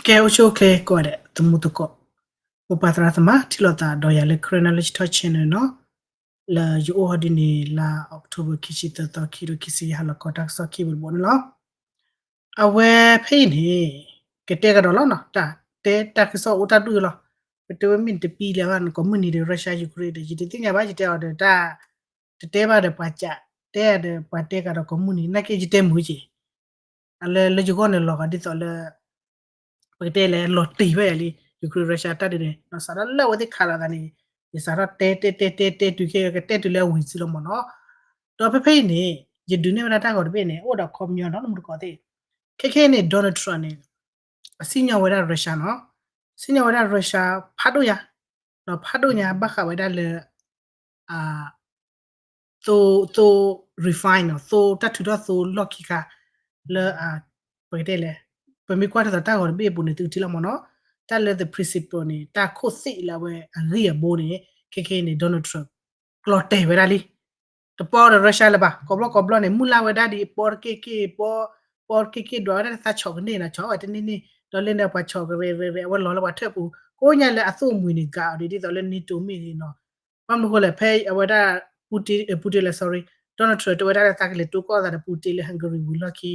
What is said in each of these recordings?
ကဲ အိၣ်ဆူၣ်အိၣ်ချ့ကိးဂၤဒဲး သမူသကိး မိၢ်ပၢ်သရၣ်သမါ ထံၣ်လိာ်သးဒီးယၤလၢ Karen Knowledge Talk Channel နီၤ, လၢယအိၣ်ဟီဒ်န့ၣ် လါ October ခံဆံသၢသီ ခံထိခံဆံယဲၢ် ဟါလီၤခီ တၢ်ကစီၣ်ခံဘိတဘိန့ၣ်လီၤ. အဝဲဖဲအံၤန့ၣ် ကတဲကဒီးလီၤနီၤ, တၢ်တဲတၢ်ကစီၣ်အိၣ်တၢ်ဒူၣ်လီၤ. ပတဲဝဲမ့ၢ်တပံၤလဲၣ်ဘၣ် ကိးမုၢ်နံၤဒီး Russia Ukraine ဒီး ယတသ့ၣ်ညါဘၣ် ယတဲအီၤဒီး တၢ် တတဲဘၣ်ဒီးပှၤကး, တဲဒီးပှၤတဲကဒီးကိးမုၢ်နံၤ နာ်က့ယတဲမုာ်က့ၤ အလၢလၢယဂီၢ်န့ၣ်လီၤဂာ်ဒ်သိးလၢ ပကတဲလဲၣ် လီၤတံၢ်ဝဲယၤလံ Ukraine Russia တၢ်ဒုးန့ၣ် စးထီၣ်လၢအဝဲသ့ၣ်ခးလိာ်သးန့ၣ် ယစးထီၣ်တဲတဲတဲတဲတဲတုၤခဲ ကတဲတုၤလၢအဝံၤစုလီၤမ့ၢ်နီၤ. ဒီးဖဲဖဲအံၤန့ၣ် ယဒုးနဲၣ်ဝဲဒၣ်တၢ်ဂီၤတဘ့ၣ်န့ၣ် အိၣ်ဒီးခီပညီနီၤ နမူတကိးသ့ၣ် ခဲခဲအံၤန့ၣ် Donald Trump န့ၣ် အစံၣ်ညီၣ်ဝဲဒၣ် Russia နီၤ, စံၣ်ညီၣ်ဝဲဒၣ် Russia ဖးဒိၣ်ညါ ဒီးဖးဒိၣ်ညါဘၣ်ဃးဝဲဒၣ်လၢ သိ သိ refine နီၤ, သိ တၢ်ထုးထီၣ်သိလီၢ်ခံခါ လၢ ပကတဲလဲၣ်, ပမ့ၢ်ကွၢ်ထီၣ်သးတၢ်ဂီၤတဘ့ၣ်အပူၤန့ၣ် သုထံၣ်လီၤမ့ၢ်နီၤ, တၢ်လၢ the principle န့ၣ် တၢ်ခိၣ်သ့ၣ်လၢအဝဲအဂံၢ်အဘါန့ၣ် ခဲခဲအံၤန့ၣ် Donald Trump ကျီတဲာ်ဝဲဒၣ်လံ တပီဒီး Russia လၢၤဘၣ်, ကိးဘျီကိးဘျီန့ၣ် မုၢ်လၢ်ဝဲဒၣ်ဒ်အပီတက့ၢ်က့ၢ် ပီ ပီတက့ၢ်က့ၢ် ဒွးဝဲဒၣ်တၢ်သးဆီၣ်ကန့ၢ်နီၤ, ဆီၣ်ဝဲတန့ၢ်န့ၣ် ဒီးလၢန့ၣ်ပှၤဆီၣ်ကရဲၤရဲၤရဲၤ အဝဲလီၤလၢပှၤထၢၣ်ပူၤ, ကိးညါလၢအသိၣ်မှံၤန့ၣ် ကးအီၤဒ်သိးလၢ NATO မ့ၢ်ဂ့ၤနီၤ, ဘၣ်မနုၤဃိလဲၣ် ဖဲအဝဲဒၣ် Putin လၢ sorry, Donald Trump တဲဝဲဒၣ်လၢသးကလဲၤတိၢ်ကီၢ်သးဒီး Putin လၢ Hungary ဝံၤလီၢ်ခံ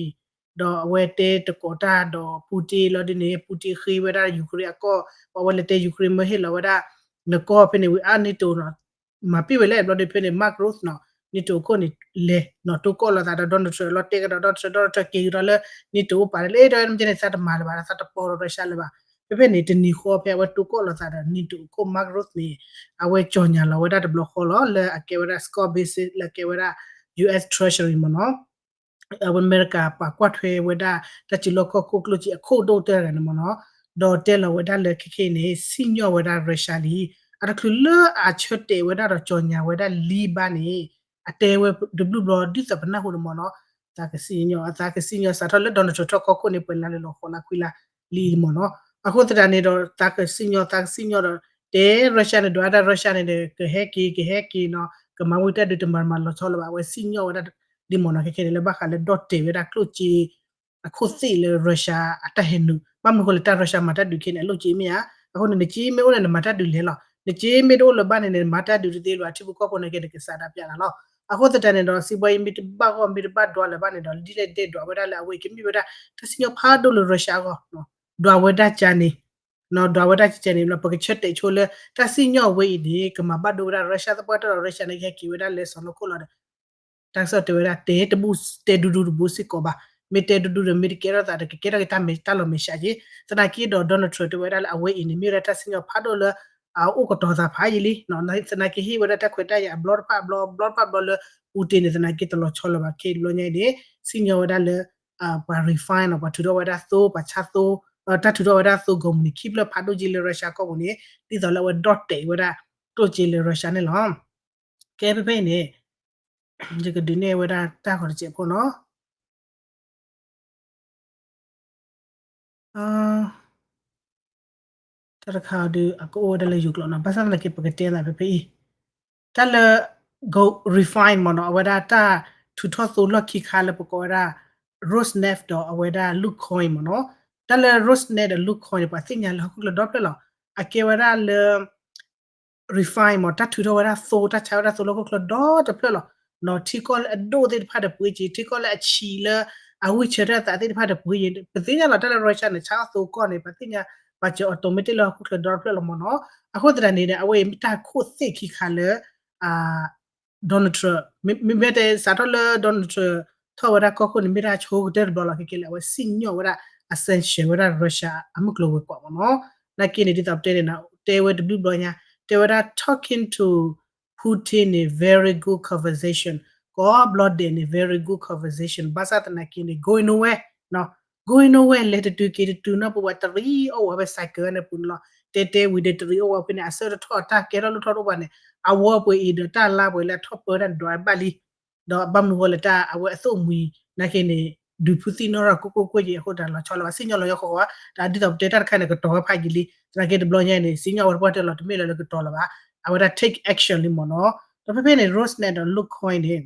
ဒီးအဝဲတဲတကိးတၢ်ဒီး Putin လီၤဒ်န့ၣ် Putin ဃ့ဝဲဒၣ် Ukraine အကီၢ်, ပှၤဝဲလဲၤတဲ Ukraine မၢဟ့ၣ်လီၤဝဲဒၣ် နကီၢ်ဖဲန့ၣ်ဝံၤ အါ NATO နီၤ, မၤပ့ၢ်ဝဲလဲၣ် ဘျီဒ်ဖဲန့ၣ် Mark Rutte နီၤ, NATO ခိၣ်န့ၣ် လဲၤနီၤ တိၢ်ကီၢ်လိာ်သးဒီး Donald Trump လီၤတဲာ်ကဒီး Donald Trump, Donald Trump က့ၤကဒီးလၢ NATO အိၣ်ပာ်လၢ အဲ ဒီးမ့ၢ်ကဲန့ၣ် သးတမၤလၢၤဘၣ် သးတပီဒီး Russia လၢၤဘၣ်, ဖဲဖဲန့ၣ် တနံၤဃီဖဲအဝဲတိၢ်ကီၢ်လိာ်သးဒီး NATO ခိၣ် Mark Rutte န့ၣ် အဝဲကၠီၣ်ညါလီၤဝဲဒၣ်တဘျီဃီလီၤ လၢအကဲဝဲဒၣ် Scott Bessent လၢအကဲဝဲဒၣ် US Treasury မ့ၢ်နီၤ အဝဲအမဲရကၤပှၤကွၢ်ထွဲဝဲဒၣ် တၢ်စုလီၢ်ခီၣ်ခိၣ်ကျိၣ်စ့အခိၣ်ဒိၣ်တဂၤန့ၣ်မ့ၢ်နီၤ, ဒီးတဲလီၤဝဲဒၣ်လၢခဲခဲအံၤန့ၣ် စံၣ်ညီၣ်ဝဲဒၣ် Russia လံ, အတချုးလၢအဆၢတဲာ်ဝဲဒၣ်ဒီးကၠီၣ်ညါဝဲဒၣ်လံဘၣ်န့ၣ် အတဲဝဲတဘျုးဘျီဒ်သိးပနၢ်ဟူန့ၣ်မ့ၢ်နီၤ, သးကစံၣ်ညီၣ် သးကစံၣ်ညီၣ် စးထီၣ်လၢ Donald Trump ထီၣ်ကီၢ်ခိၣ်န့ၣ် ပှဲၤလါလၢလီၤဃိးလါခွံလါလံမ့ၢ်နီၤ, အဃိသတးန့ၣ်ဒီး သးကစံၣ်ညီၣ် သးကစံၣ်ညီၣ်ဒီး တဲ Russia န့ၣ် ဒွးဝဲဒၣ် Russia န့ၣ်ဒီး ကဟဲက့ၤ ကဟဲက့ၤနီၤ ကမၤဝံၤတၢ်ဒုးတမၤမၤလီၤဆီလၢၤဘၣ် အဝဲစံၣ်ညီၣ်ဝဲဒၣ် ဒ်မ့ၢ်နီၤ ခဲခဲန့ၣ် လၢဘၣ်ဃးလၢဒီၣ်တဲာ်ဝဲဒၣ်ကျိၣ်စ့ အခိၣ်သ့ၣ်လၢ Russia အတၢ်ဟဲနုာ် ဘၣ်မနုၤဃိလၢတၢ် Russia မၤတၢ်ဒုးခဲန့ၣ် အလိၣ်စ့မ့ၢ်ဧါ, အဃိန့ၣ် နစ့မ့ၢ်အိၣ်န့ၣ် နမၤတၢ်ဒုးလဲၤလီၤ, နစ့မ့ၢ်တအိၣ်လၢၤဘၣ်န့ၣ် နမၤတၢ်ဒုးတသ့လၢၤ အထံဖိကီၢ်ဖိန့ၣ်က့ၤ နကစးဒၣ်ပျးနၤလီၤ, အဃိသတးန့ၣ်ဒီး စံးဘှီယံမ့ၢ်တဘၣ်ဂီၢ်မ့ၢ်တဘၣ်ဒွးလၢၤဘၣ်န့ၣ်ဒီး ဒ်လဲၣ်ဒဲးဒွးဝဲဒၣ်လၢအဝဲအံၤကမ့ၢ်ဝဲဒၣ် တၢ်စံၣ်ညီၣ်ဖးဒိၣ်လၢ Russia အဂီၢ် ဒွးဝဲဒၣ်ကန့ၣ် ဒွးဝဲဒၣ်ကန့ၣ် ပကဆၢတဲာ်ဆိလၢ တၢ်စံၣ်ညီၣ်ဝဲအံၤန့ၣ် ကမၤဘၣ်ဒိဝဲဒၣ် Russia သပှၢ်တၢၢ်ဒီး Russia န့ၣ် ကဟဲက့ၤဝဲဒၣ်လၢစီၤလီခိၣ်လီၤဒီး တၢ်ကစီၣ်တဲဝဲဒၣ် တဲတဘူၣ် တဲဒူဒူတဘိစ့ၢ်ကီးဘၣ်, မ့ၢ်တဲဒူဒူဒီး မ့ၢ်တကဲထီၣ်သးဒီး ကကဲထီၣ်က့ၤတၢ်မဲာ်တၢ်လီၤမဲာ်ဆှးက့ၤ, သနာ်က့ဒီး Donald Trump တဲဝဲဒၣ်လၢအဝဲအံၤန့ၣ် မ့ၢ်ဝဲဒၣ်တၢ်စံၣ်ညီၣ်ဖးဒိၣ်လၢ အအိၣ်ကတီၤသးဖးယံာ်လံ, သနာ်က့ဟ့ၣ်ဝဲဒၣ်တၢ်ခွဲးတၢ်ယာ်အဘျီတဖၣ်အဘျီ ဘျီတဖၣ်ဘျီလၢ Putin န့ၣ် သနာ်က့တလီၤဆီလၢၤဘၣ် ခဲအံၤတဘျီညါအံၤန့ၣ် စံၣ်ညီၣ်ဝဲဒၣ်လၢ ပှၤ refine နီၤ ပှၤထုးထီၣ်ဝဲဒၣ်သိ ပှၤဆါသိ တၢ်ထုးထီၣ်ဝဲဒၣ်သိ ကုမ္ပဏီ ခံဖျၢၣ်ဖးဒိၣ်က့ၤလၢ Russia ကီၢ်ပူၤန့ၣ် ဒ်သိးလၢအဝဲဒီၣ်တဲာ်ဝဲဒၣ် ကျိၣ်စ့လၢ Russia န့ၣ်လီၤ. ကဲဖဲဖဲအံၤန့ၣ် ယကဒုးနဲၣ်ဝဲဒၣ်တၢ်ဂီၤတစဲးဖိနီၤ. တၢ်တခါအံၤဒုး အကအိၣ်ဝဲဒၣ်လၢယိၤကျိာ်နီၤ ဘၣ်ဆၣ်သနာ်က့ ပကတဲသးဖဲဖဲအံၤ တၢ်လၢ gold refine မ့ၢ်နီၤ အဝဲဒၣ်တၢ်ထုးထီၣ်သိလီၢ်ခံခါလၢပကိးဝဲဒၣ် Rosneft ဒီးအဝဲဒၣ် Lukoil မ့ၢ်နီၤ တၢ်လၢ Rosneft ဒီး Lukoil န့ၣ် ပှၤသ့ၣ်ညါလၢဟီၣ်ခိၣ်ချၢဒီဖျၢၣ်လီၤ. အကဲဝဲဒၣ်လၢ refine မ့ၢ် တၢ်ထုးထီၣ်ဝဲဒၣ်သိ တၢ်ဆါဝဲဒၣ်သိလၢဟီၣ်ခိၣ်ချၢဒီတဖျၢၣ်လီၤ. ထံကီၢ်လၢအဒိၣ်သ့ၣ်တဖၣ်တပှ့ၤက့ၤ ထံကီၢ်လၢအဆံးလၢအဝံၣ်ဆၢထၢၣ်သးသ့ၣ်တဖၣ်တပှ့ၤက့ၤ ပသ့ၣ်ညါလီၤ တၢ်လၢ Russia န့ၣ် ဆါအသိကီၢ်န့ၣ် ပသ့ၣ်ညါ ပှၤစၢၤ automatic လၢဟီၣ်ခိၣ်ချၢဒီတဖျၢၣ်လီၤမ့ၢ်နီၤ. အဃိသတးန့ၣ် အဝဲအံၤမ့ၢ်တၢ်ခိၣ်သ့ၣ်ခံခါလၢ Donald Trump မ့မ့ၢ်တဲစးထီၣ်လၢ Donald Trump ထီၣ်ဝဲဒၣ်ကီၢ်ခိၣ်န့ၣ် မ့ၢ်တၢ်ဆိကတၢၢ်တဘျီလီၤ. ခဲကဲလၢအဝဲစံၣ်ညီၣ်ဝဲဒၣ် အ sanction ဝဲဒၣ် Russia အမုၢ်ကျိၤဝဲၤကွာ်မ့ၢ်နီၤ. နာ်က့န့ၣ် ဒ်သိးပတဲန့ၣ် တဲဝဲတဘျုးဘျီညါ တဲဝဲဒၣ် talking to Putin န့ၣ် very good conversation ကိးဘျီဒဲးန့ၣ် very good conversation ဘၣ်ဆၣ်သနာ်က့န့ၣ် going nowhere နီၤ going nowhere လဲၤတတုၤက့ၤတတုၤနီၤ ပဝဲတရံးအီၣ်ဝဲဖဲ cycle န့ၣ်ပူၤန့ၣ်လီၤ. တဲတဲဝံၤဒီးတရံးအီၣ်ဝဲဖဲန့ၣ် အဆၢတထီၣ်တၢ်ကဲထီၣ်လိၣ်ထီၣ်တအိၣ်ဘၣ်န့ၣ် အဝီပှဲၤအံၤဒီးတၢ်လါပှဲၤလၢအထီၣ်ပၢတၢ်န့ၣ် ဒွးဘၣ်လံ ဒီးဘၣ်မနုၤဃိလၢတၢ်အဝဲအသိၣ်မှံၤ နာ်က့န့ၣ် ဒုးဖုသံနီၣ်ထီၣ်ကိၢ်ကိၢ်ကွ့ၢ်ကွ့ၢ်အဃိတၢ်လီၤဆီလီၤဘၣ် စံၣ်ညီၣ်လီၤယီဃီဃီ တၢ်ဒ်သိးပတဲတၢ်တခါန့ၣ် ကတီၤဝဲဖးယံာ်လံ သနာ်က့တဘျီညါအံၤန့ၣ် စံၣ်ညီၣ်ဝဲတပှၢ်တၢၢ်လီၤ တမ့ၢ်လၢလၢကတီၤလၢၤဘၣ် အဝဲဒၣ် take action လံမ့ၢ်နီၤ. ဒီးဖဲဖဲန့ၣ် Rosneft ဒီး Lukoil န့ၣ်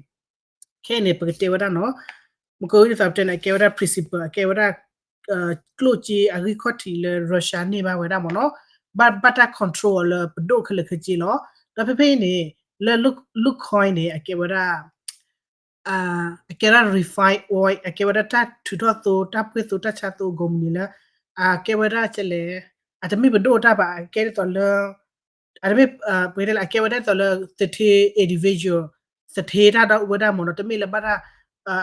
ခဲအံၤန့ၣ် ပကတဲဝဲဒၣ်နီၤ မ့ၢ်ကဒ်သိးပတဲန့ၣ် အကဲဝဲဒၣ် principal အကဲဝဲဒၣ် ကျိၣ်စ့အဂံၢ်ခီၣ်ထံးလၢ Russia န့ၢ်ဘၣ်ဝဲဒၣ်မ့ၢ်နီၤ, ဘၣ်တၢ် control အီၤလၢပဒိၣ်ခဲလၢာ်ခဲဆ့လီၤ. ဒီးဖဲဖဲအံၤန့ၣ် လၢ Lukoil န့ၣ် အကဲဝဲဒၣ် အကဲဝဲဒၣ် refine oil အကဲဝဲဒၣ်တၢ်ထုးထီၣ်သိ တၢ်ပှ့ၢ်သိ တၢ်ဆါသိ ကုမ္ပဏီလၢ အကဲဝဲဒၣ်ကလဲၣ်, အတမ့ၢ်ပဒိၣ်တၢ်ဘၣ် အကဲဒ်သိးလၢ အတမ့ၢ် ပကတဲလၢ အကဲဝဲဒၣ်ဒ်သိးလၢ သထ့ individual သထ့တၢ်ဒီးဝဲဒၣ်မ့ၢ်နီၤ, တမ့ၢ်လၢဘၣ်တၢ်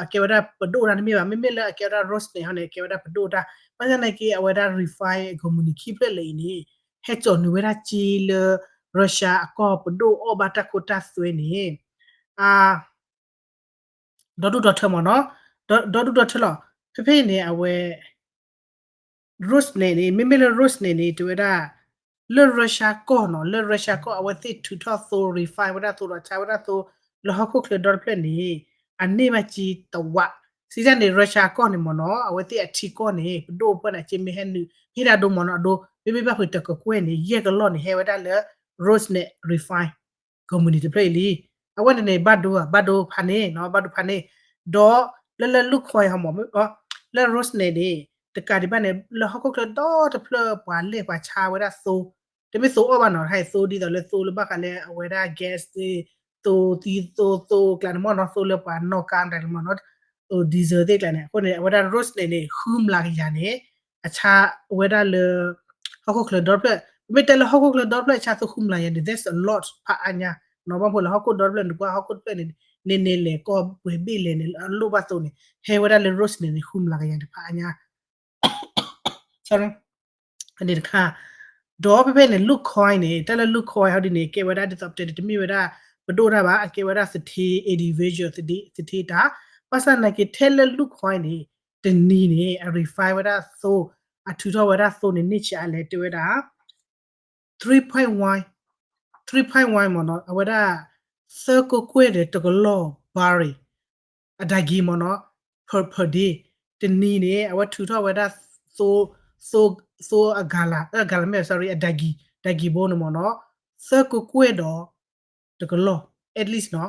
အကဲဝဲဒၣ်ပဒိၣ်တၢ်တမ့ၢ်ဘၣ်. မ့မ့ၢ်လၢအကဲဝဲဒၣ် Rosneft ဟီန့ၣ် အကဲဝဲဒၣ်ပဒိၣ်တၢ်, ဘၣ်ဆၣ်သနာ်က့ အဝဲဒၣ် refine ကုမ္ပဏီခံဖျၢၣ်လၢအံၤန့ၣ် ဟဲစိာ်နုာ်ဝဲဒၣ်စ့လၢ Russia အကီၢ်ပဒိၣ်အီၣ်ဘၣ်တၢ်ခိတၢ်သွဲန့ၣ် အ ဒီဒူၣ်ဒီထၢမ့ၢ်နီၤ, ဒီဒူၣ်ဒီထၢလီၤ. ဖဲဖဲအံၤန့ၣ် အဝဲ Rosneft န့ၣ် မ့မ့ၢ်လၢ Rosneft န့ၣ် တဲဝဲဒၣ် လၢ Russia ကီၢ်နီၤ, လၢ Russia ကီၢ် အဝဲသ့ၣ်ထုးထီၣ်သိ refine ဝဲဒၣ်သိဒီးဆါဝဲဒၣ်သိ လၢဟီၣ်ခိၣ်ချၢဒီတဖျၢၣ်န့ၣ် အန့ၢ်ဘၣ်စ့တဝး, စံးတၢ်န့ၣ် Russia ကီၢ်န့ၣ်မ့ၢ်နီၤ အဝဲသ့ၣ်အထံကီၢ်န့ၣ် ပဒိၣ်အဖၢၣ်န့ၣ် အစ့မ့ၢ်ဟဲနုာ် ဟ့ၣ်ဒၣ်ဒိမ့ၢ်နီၤ အဒိ မ့မ့ၢ်ဘၣ်ဖုးတကကွဲၢ်န့ၣ် ယဲၢ်ကလီၢ်န့ၣ် ဟဲဝဲဒၣ်လၢ Rosneft refine ကုမ္ပဏီတဖျၢၣ်အံၤလံ. အဝဲန့ၣ်န့ၣ် ဘၣ်ဒိဧါ, ဘၣ်ဒိဖးန့ၣ်နီၤ, ဘၣ်ဒိဖးန့ၣ်, ဒီးလၢလၢ Lukoil ဟီမ့ၢ် လၢ Rosneft န့ၣ် တကးဒံးဘၣ်န့ၣ် လၢဟီၣ်ခိၣ်ချၢဒီတဖျၢၣ်ပှၤလဲၢ်ပှၤဆါဝဲဒၣ်သိ, တမ့ၢ်သိအီၣ်ဘၣ်နီၤ, ဟဲသိဒ်သိးလၢသိလၢဘၣ်ဃးလၢအဝဲဒၣ် gas သ့ၣ်, သိသံသိသိကျါန့ၣ်မ့ၢ်နီၤ, သိလၢပှၤနီၣ်ကါတၢ်န့ၣ်မ့ၢ်နီၤ, diesel သ့ၣ်ကျါန့ၣ်, အဃိန့ၣ် အဝဲဒၣ် Rosneft န့ၣ် ဃုမျးကယၤန့ၣ် အဆါဝဲဒၣ်လၢ ဟီၣ်ခိၣ်ချၢဒီတဖျၢၣ်, ပမ့ၢ်တဲလၢဟီၣ်ခိၣ်ချၢဒီတဖျၢၣ်အဆါသိဃုမျးကယၤန့ၣ် that's a lot ဖးအါညါ, နီၤ ဘၣ်မနုၤလၢဟီၣ်ခိၣ်ဒီတဖျၢၣ်န့ၣ် ပှၤဟီၣ်ခိၣ်တဖျၢၣ်န့ၣ် န့ၣ်န့ၣ်လဲၤကီၢ်ပှဲၤဘ့ၣ်လဲၣ်န့ၣ် အလိၣ်ဘၣ်သိန့ၣ် ဟဲဝဲဒၣ်လၢ Rosneft န့ၣ် ဃုမျးကယၤန့ၣ် ဖးအါညါ sorry န့ၣ်တခါ, ဒီးဖဲဖဲန့ၣ် Lukoil န့ၣ် တၢ်လၢ Lukoil ဟီဒ်န့ၣ် ကဲဝဲဒၣ်ဒ်သိးပတဲန့ၣ် တမ့ၢ်ဝဲဒၣ်ပဒိၣ်တၢ်ဘၣ်, အကဲဝဲဒၣ်သထ့ individual သထ့တၢ်, ဘၣ်ဆၣ်သနာ်က့ထဲလၢ Lukoil န့ၣ် တနံၤန့ၣ် အ refine ဝဲဒၣ်သိ, အထုးထီၣ်ဝဲဒၣ်သိန့ၣ် န့ၢ်ဆံးအါလဲၣ် တဲဝဲဒၣ် three point one, three point one မ့ၢ်နီၤ, အဝဲဒၣ် သၢကကွဲၢ်ဒီးတကလီၢ် barrel အဒၣ်ကံမ့ၢ်နီၤ, per, per day တနံၤန့ၣ် အဝဲထုးထီၣ်ဝဲဒၣ်သိ, သိ, သိအဂၤလၢ်, အဂၤလၢ်မ့ၢ် sorry အဒၣ်ကံ, ဒၣ်ကံဘိန့ၣ်မ့ၢ်နီၤ, သၢကကွဲၢ်ဒီးတကလီၢ် at least နီၤ,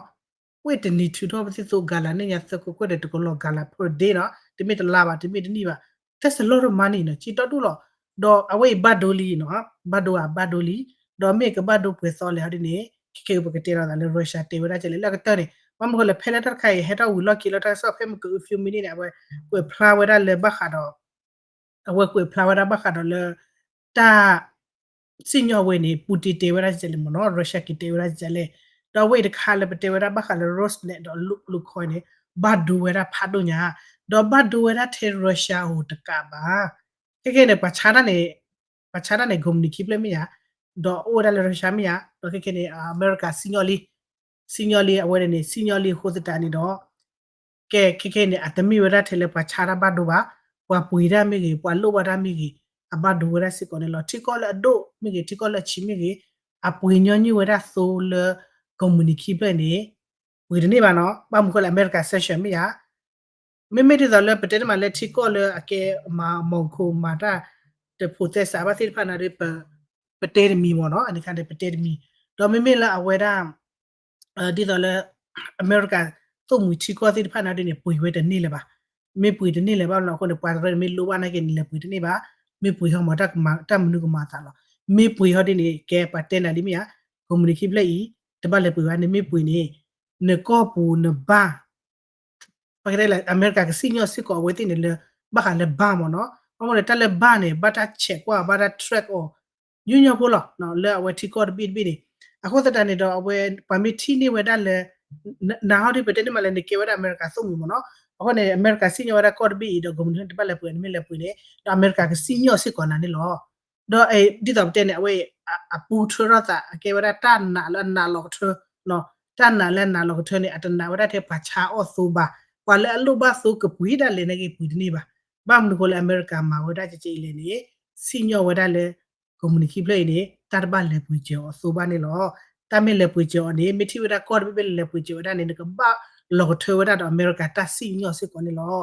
ဝဲတနံၤထုးထီၣ်ပသ့ၣ်သိဂၤလၢ်န့ၣ်ညါ သၢကကွဲၢ်ဒီးတကလီၢ်ဂၤလၢ် per day နီၤ, တမ့ၢ်တလါဘၣ် တမ့ၢ်တနံၣ်ဘၣ်, that's a lot of money နီၤ, စ့တီဒူၣ်လီၤ. ဒီးအဝဲအံၤဘၣ်ဒိလံနီၤ, ဘၣ်ဒိဧါ ဘၣ်ဒိလံ, ဒီးမ့ၢ်ကဘၣ်ဒိပှဲၤသီလဲၣ်ဟီဒ်န့ၣ် ခဲကဲပကတဲလီၤသးလၢ Russia တဲဝဲဒၣ်ကလဲၣ် လၢအကတၢၢ်န့ၣ် ဘၣ်မနုၤဃိလဲၣ် ဖဲလၢတၢ်တခါအံၤ ဟဲထီၣ်ဝံၤလီၢ်ခံလၢတၢ်ကစီၣ်ဖဲမ့ၢ်က few minute န့ၣ် အဝဲကွဲးဖျါဝဲဒၣ်လၢဘၣ်ဃးဒီး အဝဲကွဲးဖျါဝဲဒၣ်ဘၣ်ဃးဒီးလၢ တၢ် စံၣ်ညီၣ်ဝဲန့ၣ် Putin တဲဝဲဒၣ်ကလဲၣ်မ့ၢ်နီၤ, Russia က့ၤတဲဝဲဒၣ်ကလဲၣ်, ဒီးအဝဲအံၤတခါလၢပတဲဝဲဒၣ်ဘၣ်ဃးလၢ Rosneft ဒီး Lu, Lukoil န့ၣ် ဘၣ်ဒိဝဲဒၣ်ဖးဒိၣ်ညါ, ဒီးဘၣ်ဒိဝဲဒၣ်ထဲ Russia ဧိၤတကးဘၣ်. ခဲကဲန့ၣ် ပှၤဆါတၢ်န့ၣ် ပှၤဆါတၢ်န့ၣ် ကုမ္ပဏီခံဖျၢၣ်မ့ၢ်ဧါ, ဒီးအိၣ်ဝဲဒၣ်လၢ Russia မ့ၢ်ဧါ, ဒီးခဲကဲန့ၣ် အမဲရကၤစံၣ်ညီၣ်လံ စံၣ်ညီၣ်လံ အဝဲန့ၣ် စံၣ်ညီၣ်လံအဃိသတးန့ၣ်ဒီး ကဲ ခဲကဲန့ၣ် အတမ့ၢ်ဝဲဒၣ်ထဲလၢပှၤဆါတၢ်ဘၣ်ဒိဘၣ်, ပှၤပှ့ၤတၢ်မ့ၢ်ဂ့ၤ ပှၤလိၣ်ဘၣ်တၢ်မ့ၢ်ဂ့ၤ အဘၣ်ဒိဝဲဒၣ်စ့ၢ်ကီးန့ၣ်လီၤ. ထံကီၢ်လၢအဒိၣ်မ့ၢ်ဂ့ၤ ထံကီၢ်လၢအဆံးမ့ၢ်ဂ့ၤ အပှ့ၤညီနုၢ်ဝဲဒၣ်သိလၢ ကုမ္ပဏီခံဖျၢၣ်န့ၣ် ပှ့ၤတန့ၢ်ဘၣ်နီၤ, ဘၣ်မနုၤဃိလဲၣ် အမဲရကၤ sanction မ့ၢ်ဧါ မ့မ့ၢ်ဒ်သိးလၢပတဲတမံၤလၢထံကီၢ်လၢအကဲမၤမီၢ်ခိၣ်မၤတၢ် တဖိးသဲစးဘၣ်သ့ၣ်တဖၣ်န့ၣ်ဒီး ပတဲတမံၤမ့ၢ်နီၤ, အန့ၣ်ခါန့ၣ် ပတဲတမံၤ, ဒီးမ့မ့ၢ်လၢအဝဲဒၣ် ဒ်သိးလၢ အမဲရကၤ သိၣ်မှံၤထံကီၢ်သ့ၣ်တဖၣ်န့ၣ်ဒီးန့ၣ် ပှ့ၤဝဲတန့ၢ်လၢၤဘၣ်, မ့ၢ်ပှ့ၤတန့ၢ်လၢၤဘၣ်လီၤအဃိန့ၣ် ပှၤတရၢန့ၣ်မ့ၢ်လိၣ်ဘၣ်နာ်က့န့ၣ် လဲၤပှ့ၤတန့ၢ်ဘၣ်, မ့ၢ်ပှ့ၤဟီမၤတၢ်မနုၤကမၤသးလီၤ, မ့ၢ်ပှ့ၤဟီဒ်န့ၣ် ကဲပှၤတဲနၤဒ်မ့ၢ်ဧါ, ကုမ္ပဏီခံဖျၢၣ်အံၤ တဘၣ်လဲၤပှ့ၤဘၣ်န့ၣ် မ့ၢ်ပှ့ၤန့ၣ် နကီၢ်ပူၤနဘၣ် ပကတဲလၢ အမဲရကၤကစံၣ်ညီၣ်စ့ၢ်ကီးအဝဲသ့ၣ်န့ၣ်လၢ ဘၣ်ဃးလၢ ban မ့ၢ်နီၤ, ဘၣ်မနုၤလဲၣ် တၢ်လၢ ban န့ၣ် ဘၣ်တၢ်ဆဲးကွၢ် ဘၣ်တၢ် track အီၤ ညီညီဖိလီၤ လၢအဝဲထံကီၢ်တဘ့ၣ်တဘ့ၣ်န့ၣ်, အဃိသတးန့ၣ်ဒီး အဝဲ ပှၤမ့ၢ်ထံၣ်န့ၢ်ဝဲဒၣ်လၢ နဟီဒ်ပတဲန့ၢ်မးလၢနကဲဝဲဒၣ်အမဲရကၤသိၣ်မှံၤမ့ၢ်နီၤ, အဃိန့ၣ် အမဲရကၤစံၣ်ညီၣ်ဝဲဒၣ်ကီၢ်တဘ့ၣ်အံၤဒီး ကုမ္ပဏီတဘၣ်လဲၤပှ့ၤ နမ့ၢ်လဲၤပှ့ၤန့ၣ် ဒီးအမဲရကၤကစံၣ်ညီၣ်စ့ၢ်ကီးနၤန့ၣ်လီၤ. ဒီးဒ်သိးပတဲန့ၣ် အဝဲ အပူထြၢထီၣ်သး အကဲဝဲဒၣ်တၢ်နာ်လၢအနာ်လီၤကထၢ တၢ်နာ်လၢအနာ်လီၤကထၢန့ၣ် အတနာ်ဝဲဒၣ်ထဲပှၤဆါအီၣ်သိဘၣ်, ပှၤလၢအလိၣ်ဘၣ်သိကပှ့ၤဒၣ်လဲာ်နာ်က့ပှ့ၤတန့ၢ်ဘၣ်. ဘၣ်မနုၤဃိလၢအမဲရကၤမၤဝဲဒၣ်ကဲကဲအံၤလဲၣ်န့ၣ် စံၣ်ညီၣ်ဝဲဒၣ်လၢ ကုမ္ပဏီခံဖျၢၣ်အံၤန့ၣ် တၢ်တဘၣ်လဲၤပှ့ၤစၢၤအီၤသိဘၣ်န့ၣ်လီၤ. တၢ်မ့ၢ်လဲၤပှ့ၤစၢၤအီၤန့ၣ် မ့ၢ်ထံၣ်ဝဲဒၣ်ကီၢ်တဘ့ၣ်ဘ့ၣ်လဲၤပှ့ၤစၢၤဝဲဒၣ်န့ၣ် နကဘၣ်လီၤကထၢဝဲဒၣ်ဒီးအမဲရကၤတၢ်စံၣ်ညီၣ်စ့ၢ်ကီးန့ၣ်လီၤ.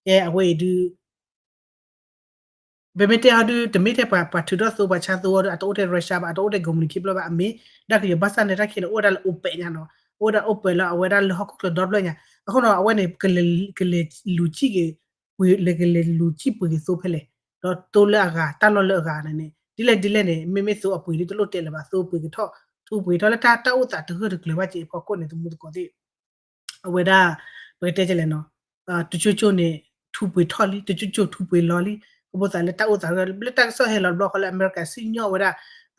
ကဲအဝဲအံၤဒုး ပမ့ၢ်တဲဟီဒုး တမ့ၢ်ထဲပှၤထုးထီၣ်သိပှၤဆါသိအီၤဒီး အတအိၣ်ထဲ Russia ဘၣ် အတအိၣ်ထဲကုမ္ပဏီခံဖျၢၣ်ဘၣ် အမ့ၢ်ဒၣ်ကယီၤဘၣ်ဆၣ်န့ၣ် တၢ်ခဲန့ၣ် အိၣ်ဝဲဒၣ်လၢ open ညါနီၤ, အိၣ်ဝဲဒၣ် open လၢအဝဲဒၣ်လၢဟီၣ်ခိၣ်ချၢဒီဖျၢၣ်ညါ, အဃိနီၤ အဝဲန့ၣ် ကလဲၤလူၤစံၣ်က့ၤ လဲၤကလဲၤလူၤကံၣ်ပှ့ၤက့ၤသိဖဲလဲၣ်, ဒီးသိလၢအဂၤ တၢ်လီၢ်လၢအဂၤန့ၣ်န့ၣ် ဒ်လဲၣ်ဒ်လဲၣ်န့ၣ် မ့မ့ၢ်သိအပှ့ၤဒ်တလိၣ်တဲလၢၤဘၣ် သိပှ့ၤကထီၣ် ထူပှ့ၤထီၣ်လၢတၢ် တၢ်အိၣ်သးတဂၢၢ်တကျၢၤဘၣ်က့ၤအဖီခိၣ်န့ၣ် သမူသကိးသ့ၣ် အဝဲဒၣ် ပကတဲလဲၣ်နီၤ တကၠိကၠိန့ၣ် ထူပှ့ၤထီၣ်လံ တကၠိကၠိထူပှ့ၤလီၤလံ ကဘိသးလၢတၢ်အိၣ်သးဂၢၢ် လၢတၢ်ကစီၣ်ဟဲလီၤတဘျီဃီလၢ အမဲရကၤစံၣ်ညီၣ်ဝဲဒၣ်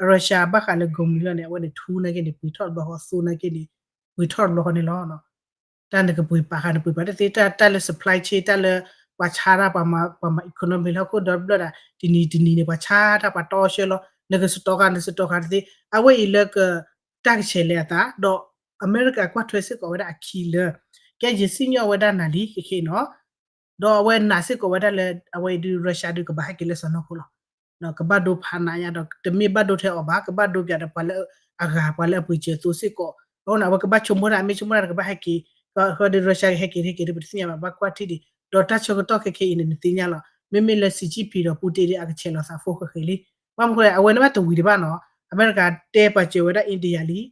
Russia ဘၣ်ဃးလၢ ကိးမုၢ်နံၤလီၤန့ၣ် အဝဲန့ၣ်ထူနာ်က့န့ၣ် ပှ့ၤထီၣ်တဘျီဃီ သိနာ်က့န့ၣ် ပှ့ၤထီၣ်တဘျီဃီန့ၣ်လီၤ. တၢ်နကပှ့ၤပာ်ဃာ်နပှ့ၤပာ်တသ့ တၢ်လၢ supply chain တၢ်လၢ ပှၤဆါတၢ် ပှၤမၤ economy လၢဟီၣ်ခိၣ်ဒီတဘျၢၣ်ဒၣ် တနံၤတနံၤန့ၣ် ပှၤဆါတၢ်ပှၤတီဆှၢလီၤ နကစတီၤဃာ်နစတီၤဃာ်တသ့ အဝဲအံၤလၢက တၢ်ကဆဲးလဲၤအသး ဒီး အမဲရကၤကွၢ်ထွဲစ့ၢ်ကီးဝဲဒၣ်အခံလၢ ကဲယစံၣ်ညီၣ်ဝဲဒၣ်နၤလံခဲခဲအံၤနီၤ ဒီးအဝဲနာ်စ့ၢ်ကီးဝဲဒၣ်လၢ အဝဲအံၤဒုး Russia ဒုးကဘၣ်ဟဲက့ၤလၢစီၢ်နီၤခိၣ်လီၤ. ကဘၣ်ဒိဖးနးညါဒီး တမ့ၢ်ဘၣ်ဒိထဲအီၤဘၣ် ကဘၣ်ဒိပၠးဒီးပှၤလၢအဂၤ ပှၤလၢအပှ့ၤစၢၤအသိစ့ၢ်ကီး အဃိန့ၣ် အဝဲကဘၣ်ဆိကမိၣ်တၢ် မ့ၢ်ဆိကမိၣ်တၢ်ဒီးကဘၣ်ဟဲက့ၤ ဃီဒီး Russia ကဟဲက့ၤတဟဲက့ၤဒီး ပတသ့ၣ်ညါဘၣ် ဘၣ်ကွၢ်ထံၣ်ဒံး ဒီးတၢ်ဆၢကတီၢ်ခဲခဲအံၤန့ၣ် နသ့ၣ်ညါလီၤ မ့မ့ၢ်လၢ Xi Jinping ဒီး Putin ဒ်အကဆဲးလီၤသးဖိဃဲဃဲလံ ဘၣ်မနုၤဃိလဲၣ် အဝဲန့ၣ်ဘၣ်တဝံၤဒံးဘၣ်နီၤ အမဲရကၤတဲပှၤစၢၤဝဲဒၣ် India လံ ဒီး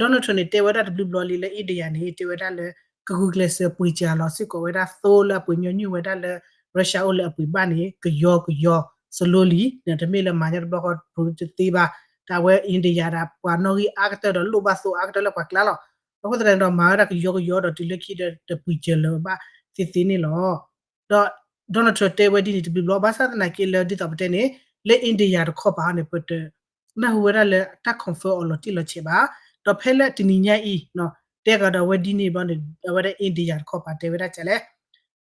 Donald Trump န့ၣ် တဲဝဲဒၣ်တဘျုးဘျီလံလၢ India န့ၣ် တဲဝဲဒၣ်လၢ ကဂုာ်ကျဲးစၢးပှ့ၤစၢၤလီၤစ့ၢ်ကီးဝဲဒၣ်သိလၢအပှ့ၤညီနုၢ်ဝဲဒၣ်လၢ Russia အိၣ်လၢအပှ့ၤဘၣ်န့ၣ် ကယီကယီ slowly တမ့ၢ်လၢမၤညါတဘျီဃီပတသ့ဘၣ် တၢ်ဝဲ India ဒၣ်ပှၤနီၣ်ဂံၢ်အါကတၢၢ်ဒီးလိၣ်ဘၣ်သိအါကတၢၢ်လၢပှၤကျါလီၤ. အဃိသတးန့ၣ်ဒီးမၤဝဲဒၣ်ကယီကယီဒီးတုၤလၢခံဒီးတပှ့ၤစၢၤလၢၤဘၣ်သ့သ့န့ၣ်လီၤ. ဒီး Donald Trump တဲဝဲဒ်န့ၣ်တဘျုးဘျီ ဘၣ်ဆၣ်သနာ်က့လၢဒ်သိးပတဲန့ၣ် လၢ India တခီပၤန့ၣ် ပတ နၢ်ဟူဝဲဒၣ်လၢတၢ် confirm အီၤလီၤတံၢ်လီၤဆဲးဘၣ်. ဒီးဖဲလၢတနံၤညါအံၤ တဲကဒီးအဝဲဒ်န့ၣ်ဘျီန့ၣ် အဝဲဒၣ် India တခီပၤတဲဝဲဒၣ်ကလဲၣ်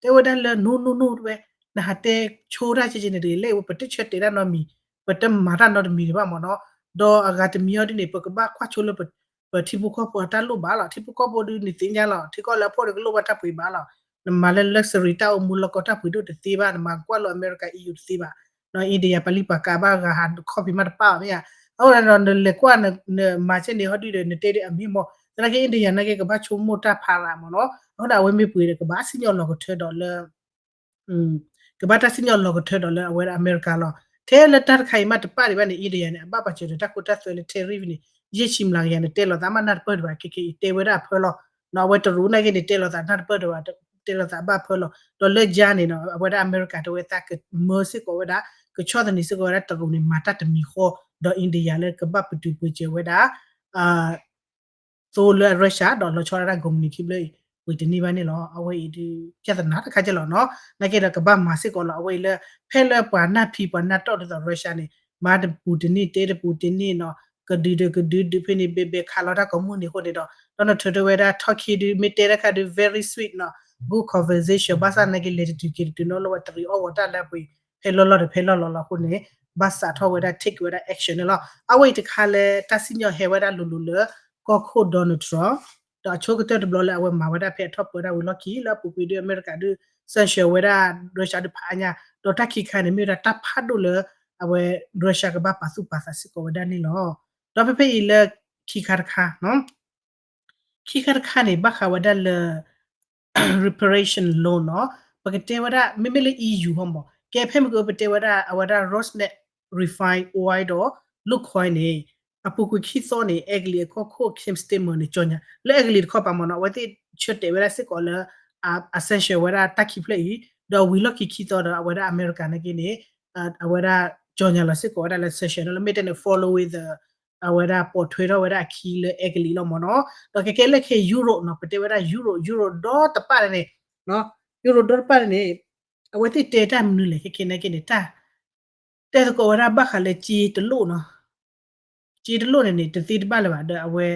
တဲဝဲဒၣ်လၢ no no no တဝဲ နဟးတဲဆိတၢ်ကဲကဲန့ၣ်တဂ့ၤ လၢအဝဲပတဆၢတဲာ်တၢ်နီတမံၤ ပတမၤတၢ်နီတမံၤဘၣ်မ့ၢ်နီၤ. ဒီးအဂၤတမံၤအီၤဒ်န့ၣ် ပကဘၣ်ကွၢ်ဆိလၢ ပထံဖိကီၢ်ဖိအတၢ်လိၣ်ဘၣ်လီၤ. ထံဖိကီၢ်ဖိဒုးနသ့ၣ်ညါလီၤ ထံကီၢ်လၢအဖှိၣ်ဒီးကလိၣ်ဘၣ်တၢ်ပှ့ၤဘၣ်လီၤ. နမၤလၢ luxury တၢ်အိၣ်မူလီၢ်ကီၢ်တၢ်ပှ့ၤဒိၣ်တသ့ဘၣ် နမၤကွၢ်လိာ်အမဲရကၤ EU တသ့ဘၣ် India ပှၤလံၣ်ပှၤကးဘၣ်ဂၤဟးခီၣ်ဖံးမးတပၣ်ဘၣ်မ့ၢ်ဧါ. အဃိဒီးနလဲၤကွၢ်နမၤစ့ၢ်န့ၣ် ဟီဒုဒီး နတဲဒ်အမ့ၢ်မ့ၢ် သနာ်က့ India နာ်က့ကဘၣ်ဆိကမိၣ်တၢ်ဖးရၤမ့ၢ်နီၤ. အဃိဒီးအဝဲမ့ၢ်ပှ့ၤဒီး ကဘၣ်စံၣ်ညီၣ်လီၤကထၢဒီးလၢ ကဘၣ်တၢ်စံၣ်ညီၣ်လီၤကထၢဒီးလၢအဝဲဒၣ်အမဲရကၤလီၤ. ထဲလၢတၢ်တခါအံၤမးတပၣ်ဒံးဘၣ်န့ၣ် India န့ၣ် အဘၣ်ပာ်စၢၤဒီးတၢ်ခိတၢ်သွဲလၢ tariff န့ၣ် ယဲၢ်ဆံမျးကယၤန့ၣ် တဲလီၤသးမးနၢ်တပၢၢ်ဒံးဘၣ် ခဲခဲအံၤတဲဝဲဒၣ်အဖၢလီၤ. အဝဲတရူးနာ်က့န့ၣ် တဲလီၤသးနၢ်တပၢၢ်ဒံးဘၣ် တဲလီၤသးဘၣ်ဖၢလီၤ. ဒီးလၢယါန့ၣ်နီၤ အဝဲဒၣ်အမဲရကၤတဲဝဲသးကမၢစ့ၢ်ကီးဝဲဒၣ် ကဆီၣ်သနံးစ့ၢ်ကီးဝဲဒၣ်တရူးန့ၣ် မၤတၢ်တမံၤဃီ ဒီး India လၢကဘၣ်ပတုာ်ပှ့ၤစၢၤဝဲဒၣ် သိလၢ Russia ဒီးလီၤဆီဒၣ်တၢ် ကိးမုၢ်နံၤခံဘျၢအံၤ ပှ့ၤတန့ၢ်ဘၣ်န့ၣ်လီၤ. အဝဲအံၤဒုး ပြဿနာတခါကဲလီၤနီၤ. နာ်က့ဒီးကဘၣ်မၤစ့ၢ်ကီးလီၤ. အဝဲအံၤလၢ ဖဲလၢပှၤနၢ်ဖံးပှၤနၢ်တီၢ်ဒ်သိး Russia န့ၣ် မၤတပူၤတန့ၢ် တဲတပူၤတန့ၢ်နီၤ ကဒုးဒီးကဒုးဒုးဖဲန့ၣ် ဘဲဘဲခးလီၤတၢ်ကိးမုၢ်နံၤအဃိန့ၣ်ဒီး Donald Trump တဲဝဲဒၣ် talk ခံဒုး မ့ၢ်တဲတၢ်ခါဒုး very sweet နီၤ good conversation ဘၣ်ဆၣ်နာ်က့ လဲၤတတုၤက့ၤတတုၤနီၤ လၢဝဲတရံးအီၣ်ဝီၤတၢ်လၢအပှ့ၤ ဖဲလီၢ်လီၢ်ဒီးဖဲလီၢ်လီၢ်လီၤအဃိန့ၣ် ဘၣ်စးထီၣ်ဝဲဒၣ် take ဝဲဒၣ် action န့ၣ်လီၤ. အဝဲအံၤတခါလၢတၢ်စံၣ်ညီၣ်ဟဲဝဲဒၣ်လိၤလိၤလၢ ကီၢ်ခိၣ် Donald Trump ဒီးအဆိကတၢၢ်တဘျီလၢအဝဲမၤဝဲဒၣ်ဖဲအထီၣ်ပၢဒၣ်ဝံၤလီၢ်ခံ လၢအပူၤကွံာ်ဒုးအမဲရကၤဒုး sanction ဝဲဒၣ် Russia ဒုးဖးအါညါ ဒီးတၢ်ခံခါန့ၣ် မ့ၢ်ဝဲဒၣ်တၢ်ဖးဒိၣ်လၢ အဝဲ Russia ကဘၣ်ပာ်သူၣ်ပာ်သးစ့ၢ်ကီးဝဲဒၣ်န့ၣ်လီၤ. ဒီးဖဲဖဲအံၤလၢခံခါတခါ ခံခါတခါန့ၣ် ဘၣ်ဃးဝဲဒၣ်လၢ reparation loan နီၤ ပကတဲဝဲဒၣ် မ့မ့ၢ်လၢ EU ဟီမး ကဲဖဲမ့ၢ်ကပတဲဝဲဒၣ် အဝဲဒၣ် Rosneft refine oil ဒီး Lukoil န့ၣ် အပူၤကွံာ်ခံသီန့ၣ် Italy အကီၢ်ခိၣ် Keir Starmer န့ၣ် ကၠီၣ်ညါလၢ Italy တခီပၤမ့ၢ်နီၤ အဝဲသ့ၣ်ဆၢတဲာ်ဝဲဒၣ်စ့ၢ်ကီးလၢ အ sanction ဝဲဒၣ်တၢ်ခံဖျၢၣ်အံၤ ဒီးဝံၤလီၢ်ခံခံသီဒီး အဝဲဒၣ်အမဲရကၤနာ်က့န့ၣ် အဝဲဒၣ်ကၠီၣ်ညါလီၤစ့ၢ်ကီးဝဲဒၣ်လၢ sanction လၢမ့ၢ်တဲန့ၣ် following the အဝဲဒၣ်ပိာ်ထွဲထီၣ်ဝဲဒၣ်အခံလၢ Italy လီၤမ့ၢ်နီၤ. ဒီးကဲကဲလၢခဲ Europe နီၤ ပတဲဝဲဒၣ် Europe Europe ဒီတပၣ်န့ၣ် Europe ဒီတပၣ်န့ၣ် အဝဲသ့ၣ်တဲတၢ်မနုၤလဲၣ် ခဲခဲနာ်က့န့ၣ် တၢ် တဲသကိးဝဲဒၣ်ဘၣ်ဃးလၢစ့တလိၣ်နီၤ စ့တလိၣ်န့ၣ်န့ၣ် တသ့တဘၣ်လၢၤဘၣ် ဒီးအဝဲ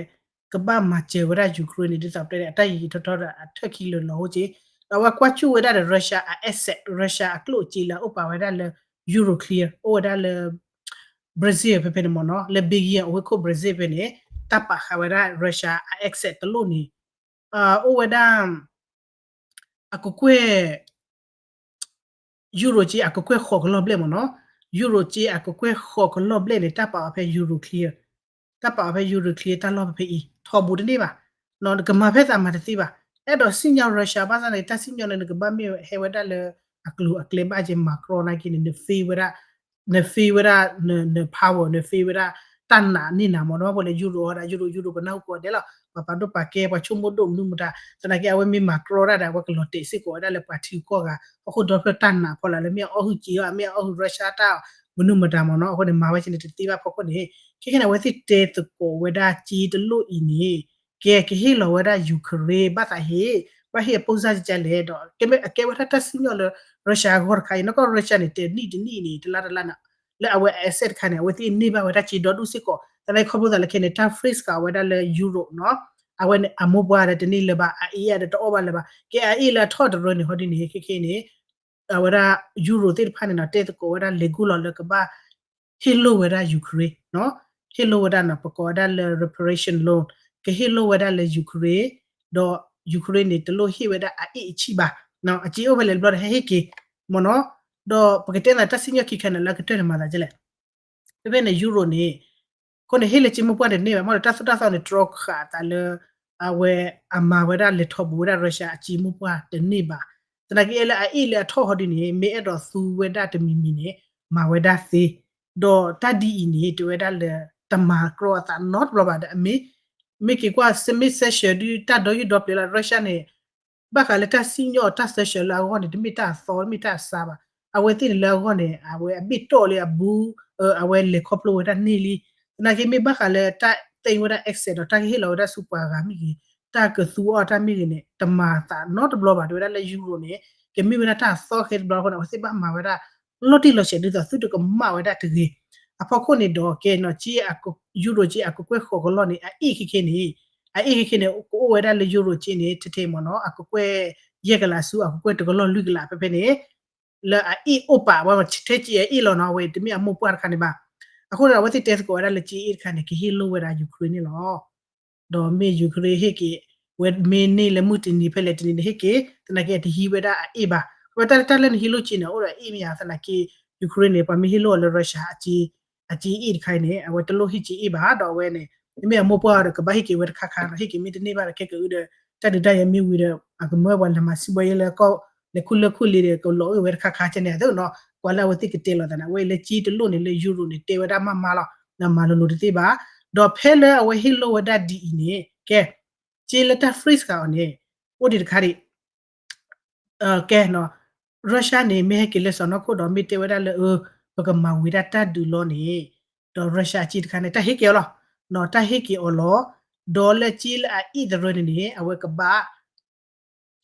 ကဘၣ်မၤစၢၤဝဲဒၣ် Ukraine န့ၣ် ဒ်သိးပတဲန့ၣ် အတၢ်ယံာ်ယံာ်ထီထီဒီး အထၢၣ်ခံလၢာ်လီၤဟိက့ၤ ဒီးအဝဲကွၢ်ကၠူၣ်ဝဲဒၣ်ဒီး Russia အ asset Russia အကျိၣ်အစ့လၢအအိၣ်ပာ်ဝဲဒၣ်လၢ Euroclear အိၣ်ဝဲဒၣ်လၢ Brazil ဖဲဖဲန့ၣ်မ့ၢ်နီၤ လၢ Belgium အဝ့ၢ်ခိၣ် Brazil ဖဲန့ၣ် တၢ်ပာ်ဃာ်ဝဲဒၣ် Russia အ asset တလိၣ်န့ၣ် အိၣ်ဝဲဒၣ် အကကွဲၢ် Euro က့အကကွဲၢ်ဃိးကလီၢ်ဘျဲၣ်မ့ၢ်နီၤ Euro က့အကကွဲၢ်ဃိးကလီၢ်ဘျဲၣ်န့ၣ် တၢ်ပာ်အီၤဖဲ Euroclear တၢ်ပာ်အီၤဖဲ Euroclear တၢ်လီၢ်ဖဲဖဲအံၤ ထီဘိတန့ၢ်ဘၣ် နကမၤဖဲသးမၤတသ့ဘၣ် အဲၣ်ဒိးစံၣ်ညီၣ် Russia ဘၣ်ဆၣ်န့ၣ် တၢ်စံၣ်ညီၣ်န့ၣ် နကဘၣ်မ့ၢ်ဟဲဝဲဒၣ်လၢ အကျိၤအကျဲဘၣ်က့ Macron နာ်က့န့ၣ် န fail ဝဲဒၣ် န fail ဝဲဒၣ် န power န fail ဝဲဒၣ် တၢ်နာ်န့ၢ်နၤမ့ၢ်နီၤ ဘၣ်ဃိလၢ Euro ဟီဒၣ် Euro Euro ပနၢ်ဟူကိးဂၤဒဲးလီၤ ပှၤပာ်ဒိၣ်ပာ်ကဲ ပှၤဆိကမိၣ်ဒိၣ်မနုၤမတၤ သနာ်က့ အဝဲမ့ၢ်မၤကြီတၢ်ဒီး အဝဲကလီၤတဲာ်စ့ၢ်ကီးဝဲဒၣ်လၢပှၤထံဂုၤကီၢ်ဂၤ ဟီၣ်ခိၣ်ဒီဖျၢၣ်တၢ်နာ်ဖီလာ်လၢ မ့ၢ်အအီၣ်ဟုၣ်က့ၤအီၤ မ့ၢ်အအီၣ်ဟုၣ်မနုၤမတၤမ့ၢ်နီၤ အဃိန့ၣ် မၤဝဲက့န့ၣ် တသ့ဘၣ်ဖီခိၣ်န့ၣ် ခဲခဲန့ၣ် အဝဲသ့ၣ်တဲသကိးဝဲဒၣ်က့တလိၣ်အံၤန့ၣ် ကဲကဟ့ၣ်လီၤဝဲဒၣ် Ukraine ဘၣ်သးဟ့ၣ် ဘၣ်ဟ့ၣ်အပိၢ်စၢ်ကကလဲၣ်ဒီး ကဲမ့ၢ်အကဲဝဲဒၣ်တၢ်စံၣ်ညီၣ်လၢ Russia အဂီၢ်တခါအံၤ နီၢ်ကီၢ် Russia န့ၣ် တနံၣ်တနံၣ်န့ၣ် တလါတလါန့ၣ် လၢအဝဲ asset တခါန့ၣ် အဝဲသ့ၣ်န့ၢ်ဘၣ်ဝဲဒၣ်က့ဒီဒူၣ်စ့ၢ်ကီး သနာ်က့ခီဖျိသးလၢခဲန့ၣ် တၢ် freeze ဃာ်ဝဲဒၣ်လၢ Europe နီၤ အဝဲန့ၣ် အမိၢ်ပှၢ်ဒီးတန့ၢ်လၢၤဘၣ် အအ့ၣ်အါဒီးတအီၣ်ဘၣ်လၢၤဘၣ် ကဲအအ့ၣ်လၢအထီၣ်တရၢန့ၣ် ဟီဒ်န့ၣ် ခဲခဲအံၤန့ၣ် အဝဲဒၣ် Europe သ့ၣ်တဖၣ်န့ၣ်နီၤ တဲသကိးဝဲဒၣ်လဲၤကူၣ်လီၤလၢကဘၣ် ဟ့ၣ်လိၢ်ဝဲဒၣ် Ukraine နီၤ ဟ့ၣ်လိၢ်ဝဲဒၣ်နီၤ ပကိးဝဲဒၣ်လၢ reparation loan ကဟ့ၣ်လိၢ်ဝဲဒၣ်လၢ Ukraine ဒီး Ukraine န့ၣ် တလိၣ်ဟ့ၣ်ဝဲဒၣ်အအ့ၣ်အဆံၣ်ဘၣ် အက့အိၣ်ဖဲလဲၣ်တဘျီဒီးဟဲဟ့ၣ်က့ၤ မ့ၢ်နီၤ ဒီးပကတဲသးတၢ်စံၣ်ညီၣ်ခံခါန့ၣ် လၢအကတၢၢ်န့ၣ်မၤသးဒ်လဲၣ် ဖဲဖဲန့ၣ် Europe န့ၣ် အဃိန့ၣ် ဟ့ၣ်လၢက့မိၢ်ပှၢ်တန့ၢ်ဘၣ် မ့ၢ်ဒီးတၢ်သိၣ်တၢ်သီန့ၣ် တြီဃာ်အသးလၢ အဝဲအမၤဝဲဒၣ်လဲၤထီၣ်ဘူးဝဲဒၣ် Russia အက့မိၢ်ပှၢ်တန့ၢ်ဘၣ် သနာ်က့လၢအအ့ၣ်လၢအထီၣ်ဟီဒ်န့ၣ် မ့ၢ်အဲၣ်ဒိးသူဝဲဒၣ်တမံၤမံၤန့ၣ် မၤဝဲဒၣ်သ့ ဒီးတၢ်ဒ်အံၤန့ၣ် တဲဝဲဒၣ်လၢ တမၤကြီအသးနီတဘျီဘၣ်ဒီး အမ့ၢ် မ့ၢ်က့ၤကွၢ် စမ့ၣ်စဲးဆှၢဒုးတၢ်ဒီယုၢ်ဒီပျဲၤလၢ Russia န့ၣ် ဘၣ်ဃးလၢတၢ်စံၣ်ညီၣ်တၢ်သၢဆှၢလၢအဂီၢ်န့ၣ် တမ့ၢ်တၢ်အသီ တမ့ၢ်တၢ်အဆါဘၣ်. အဝဲသ့ၣ်န့ၣ်လၢအဂီၢ်န့ၣ် အဝဲအဘ့ၣ်တီၢ်လံအဘူး အဝဲလဲၤခီဖျိဝဲဒၣ်န့ၢ်လံ. သနာ်က့မ့ၢ်ဘၣ်ဃးလၢတၢ်သ့ဝဲဒၣ် access ဒီးတၢ်ကဟ့ၣ်လီၤဝဲဒၣ်ဆူပှၤဂၤမ့ၢ်ဂ့ၤ တၢ်ကသူအီၣ်တၢ်မ့ၢ်ဂ့ၤန့ၣ် တမၤသးနီတဘျီဘၣ် တဲဝဲဒၣ်လၢ Europe န့ၣ် ကမ့ၢ်ဝဲဒၣ်တၢ်အသီခဲတဘျီအဃိန့ၣ် အဝဲသ့ၣ်ဘၣ်မၤဝဲဒၣ် လီၤတံၢ်လီၤဆဲး ဒ်သိးသုတကမၣ်ဝဲဒၣ်တဂ့ၤ. အဖီခိၣ်န့ၣ်ဒီးကဲနီၤ က့ Euro က့အကကွဲၢ်ဃိးကလီၢ်န့ၣ် အအ့ၣ်ခဲခဲန့ၣ် အအ့ၣ်ခဲခဲန့ၣ် ကအိၣ်ဝဲဒၣ်လၢ Euro က့န့ၣ် ထဲထဲမ့ၢ်နီၤ အကကွဲၢ်ယဲၢ်ကလးဆူ အကကွဲၢ်တကလီၢ်လွံၢ်ကလးဖဲဖဲန့ၣ် လၢအအ့ၣ်အိၣ်ပာ်ဝဲ ထဲက့အအ့ၣ်လီၤနီၤ အဝဲတမ့ၢ်အမိၢ်ပှၢ်တခါန့ၣ်ဘၣ်. အဃိန့ၣ် အဝဲသ့ၣ်တဲသကိးဝဲဒၣ်လၢက့အ့ၣ်တခါန့ၣ် ကဟ့ၣ်လိၢ်ဝဲဒၣ် Ukraine န့ၣ်လီၤ. ဒီးမ့ၢ် Ukraine ဟ့ၣ်က့ၤ ဝဲမ့ၢ်န့ၢ်လၢမုၢ်တနံၤဖဲလဲၣ်တနံၤန့ၣ်ဟ့ၣ်က့ၤ သနာ်က့အတဟံးဝဲဒၣ်အအ့ၣ်ဘၣ်. ဝဲတၢ်လၢတၢ်လၢနဟံးလိၢ်က့န့ၣ် အိၣ်ဒီးအအ့ၣ်မ့ၢ်ဧါ သနာ်က့ Ukraine န့ၣ် ပှၤမ့ၢ်ဟ့ၣ်လိၢ်အီၤလၢ Russia အက့အ့ၣ်တခါအံၤန့ၣ် အဝဲတလိၣ်ဟ့ၣ်က့အ့ၣ်ဘၣ် ဒီးအဝဲန့ၣ် မ့မ့ၢ်အမိၢ်ပှၢ်အီၤဒီးကဘၣ်ဟ့ၣ်က့ၤဝဲတခါခါဒီး ဟ့ၣ်က့ၤမ့ၢ်တန့ၢ်ဘၣ်ဒီးခဲကအုဒီး တၢ်ဒုးတၢ်ယၤမ့ၢ်ဝံၤဒီး အကမၢပှၤလဲၤမၤစံးဘီယဲလၢကီၢ် လဲၤခူၣ်လၢခူၣ်လ့ၤဒီး ကလီၤအုၣ်ဝဲတခါခါကဲန့ၣ် အသိးနီၤ ကွၢ်လၢအဝဲသ့ၣ်ကတဲလီၤသးန့ၣ် အဝဲလၢက့တလိၣ်န့ၣ် လၢ Euro န့ၣ် တဲဝဲဒၣ်မးမးလီၤ မၤလိၤလိၤတသ့ဘၣ်. ဒီးဖဲလၢအဝဲဟ့ၣ်လိၢ်ဝဲဒၣ်ဒ်အံၤန့ၣ် ကဲ က့လၢတၢ် freeze ဃာ်အီၤန့ၣ် အိၣ်ဒံးတခါဒံး ကဲနီၤ Russia န့ၣ် မ့ၢ်ဟဲက့ၤလၢစီၤနီၢ်ခိၣ်ဒီး မ့ၢ်တဲဝဲဒၣ်လၢ အၢ ပကမၤဝံၤဒၣ်တၢ်ဒုးလီၤန့ၣ် ဒီး Russia အက့တခါန့ၣ် တၢ်ဟ့ၣ်က့ၤအီၤလီၤ. တၢ်ဟ့ၣ်က့ၤအီၤလီၤ. ဒီးလၢက့လၢအအ့ၣ်တရၢန့ၣ်န့ၣ် အဝဲကဘၣ်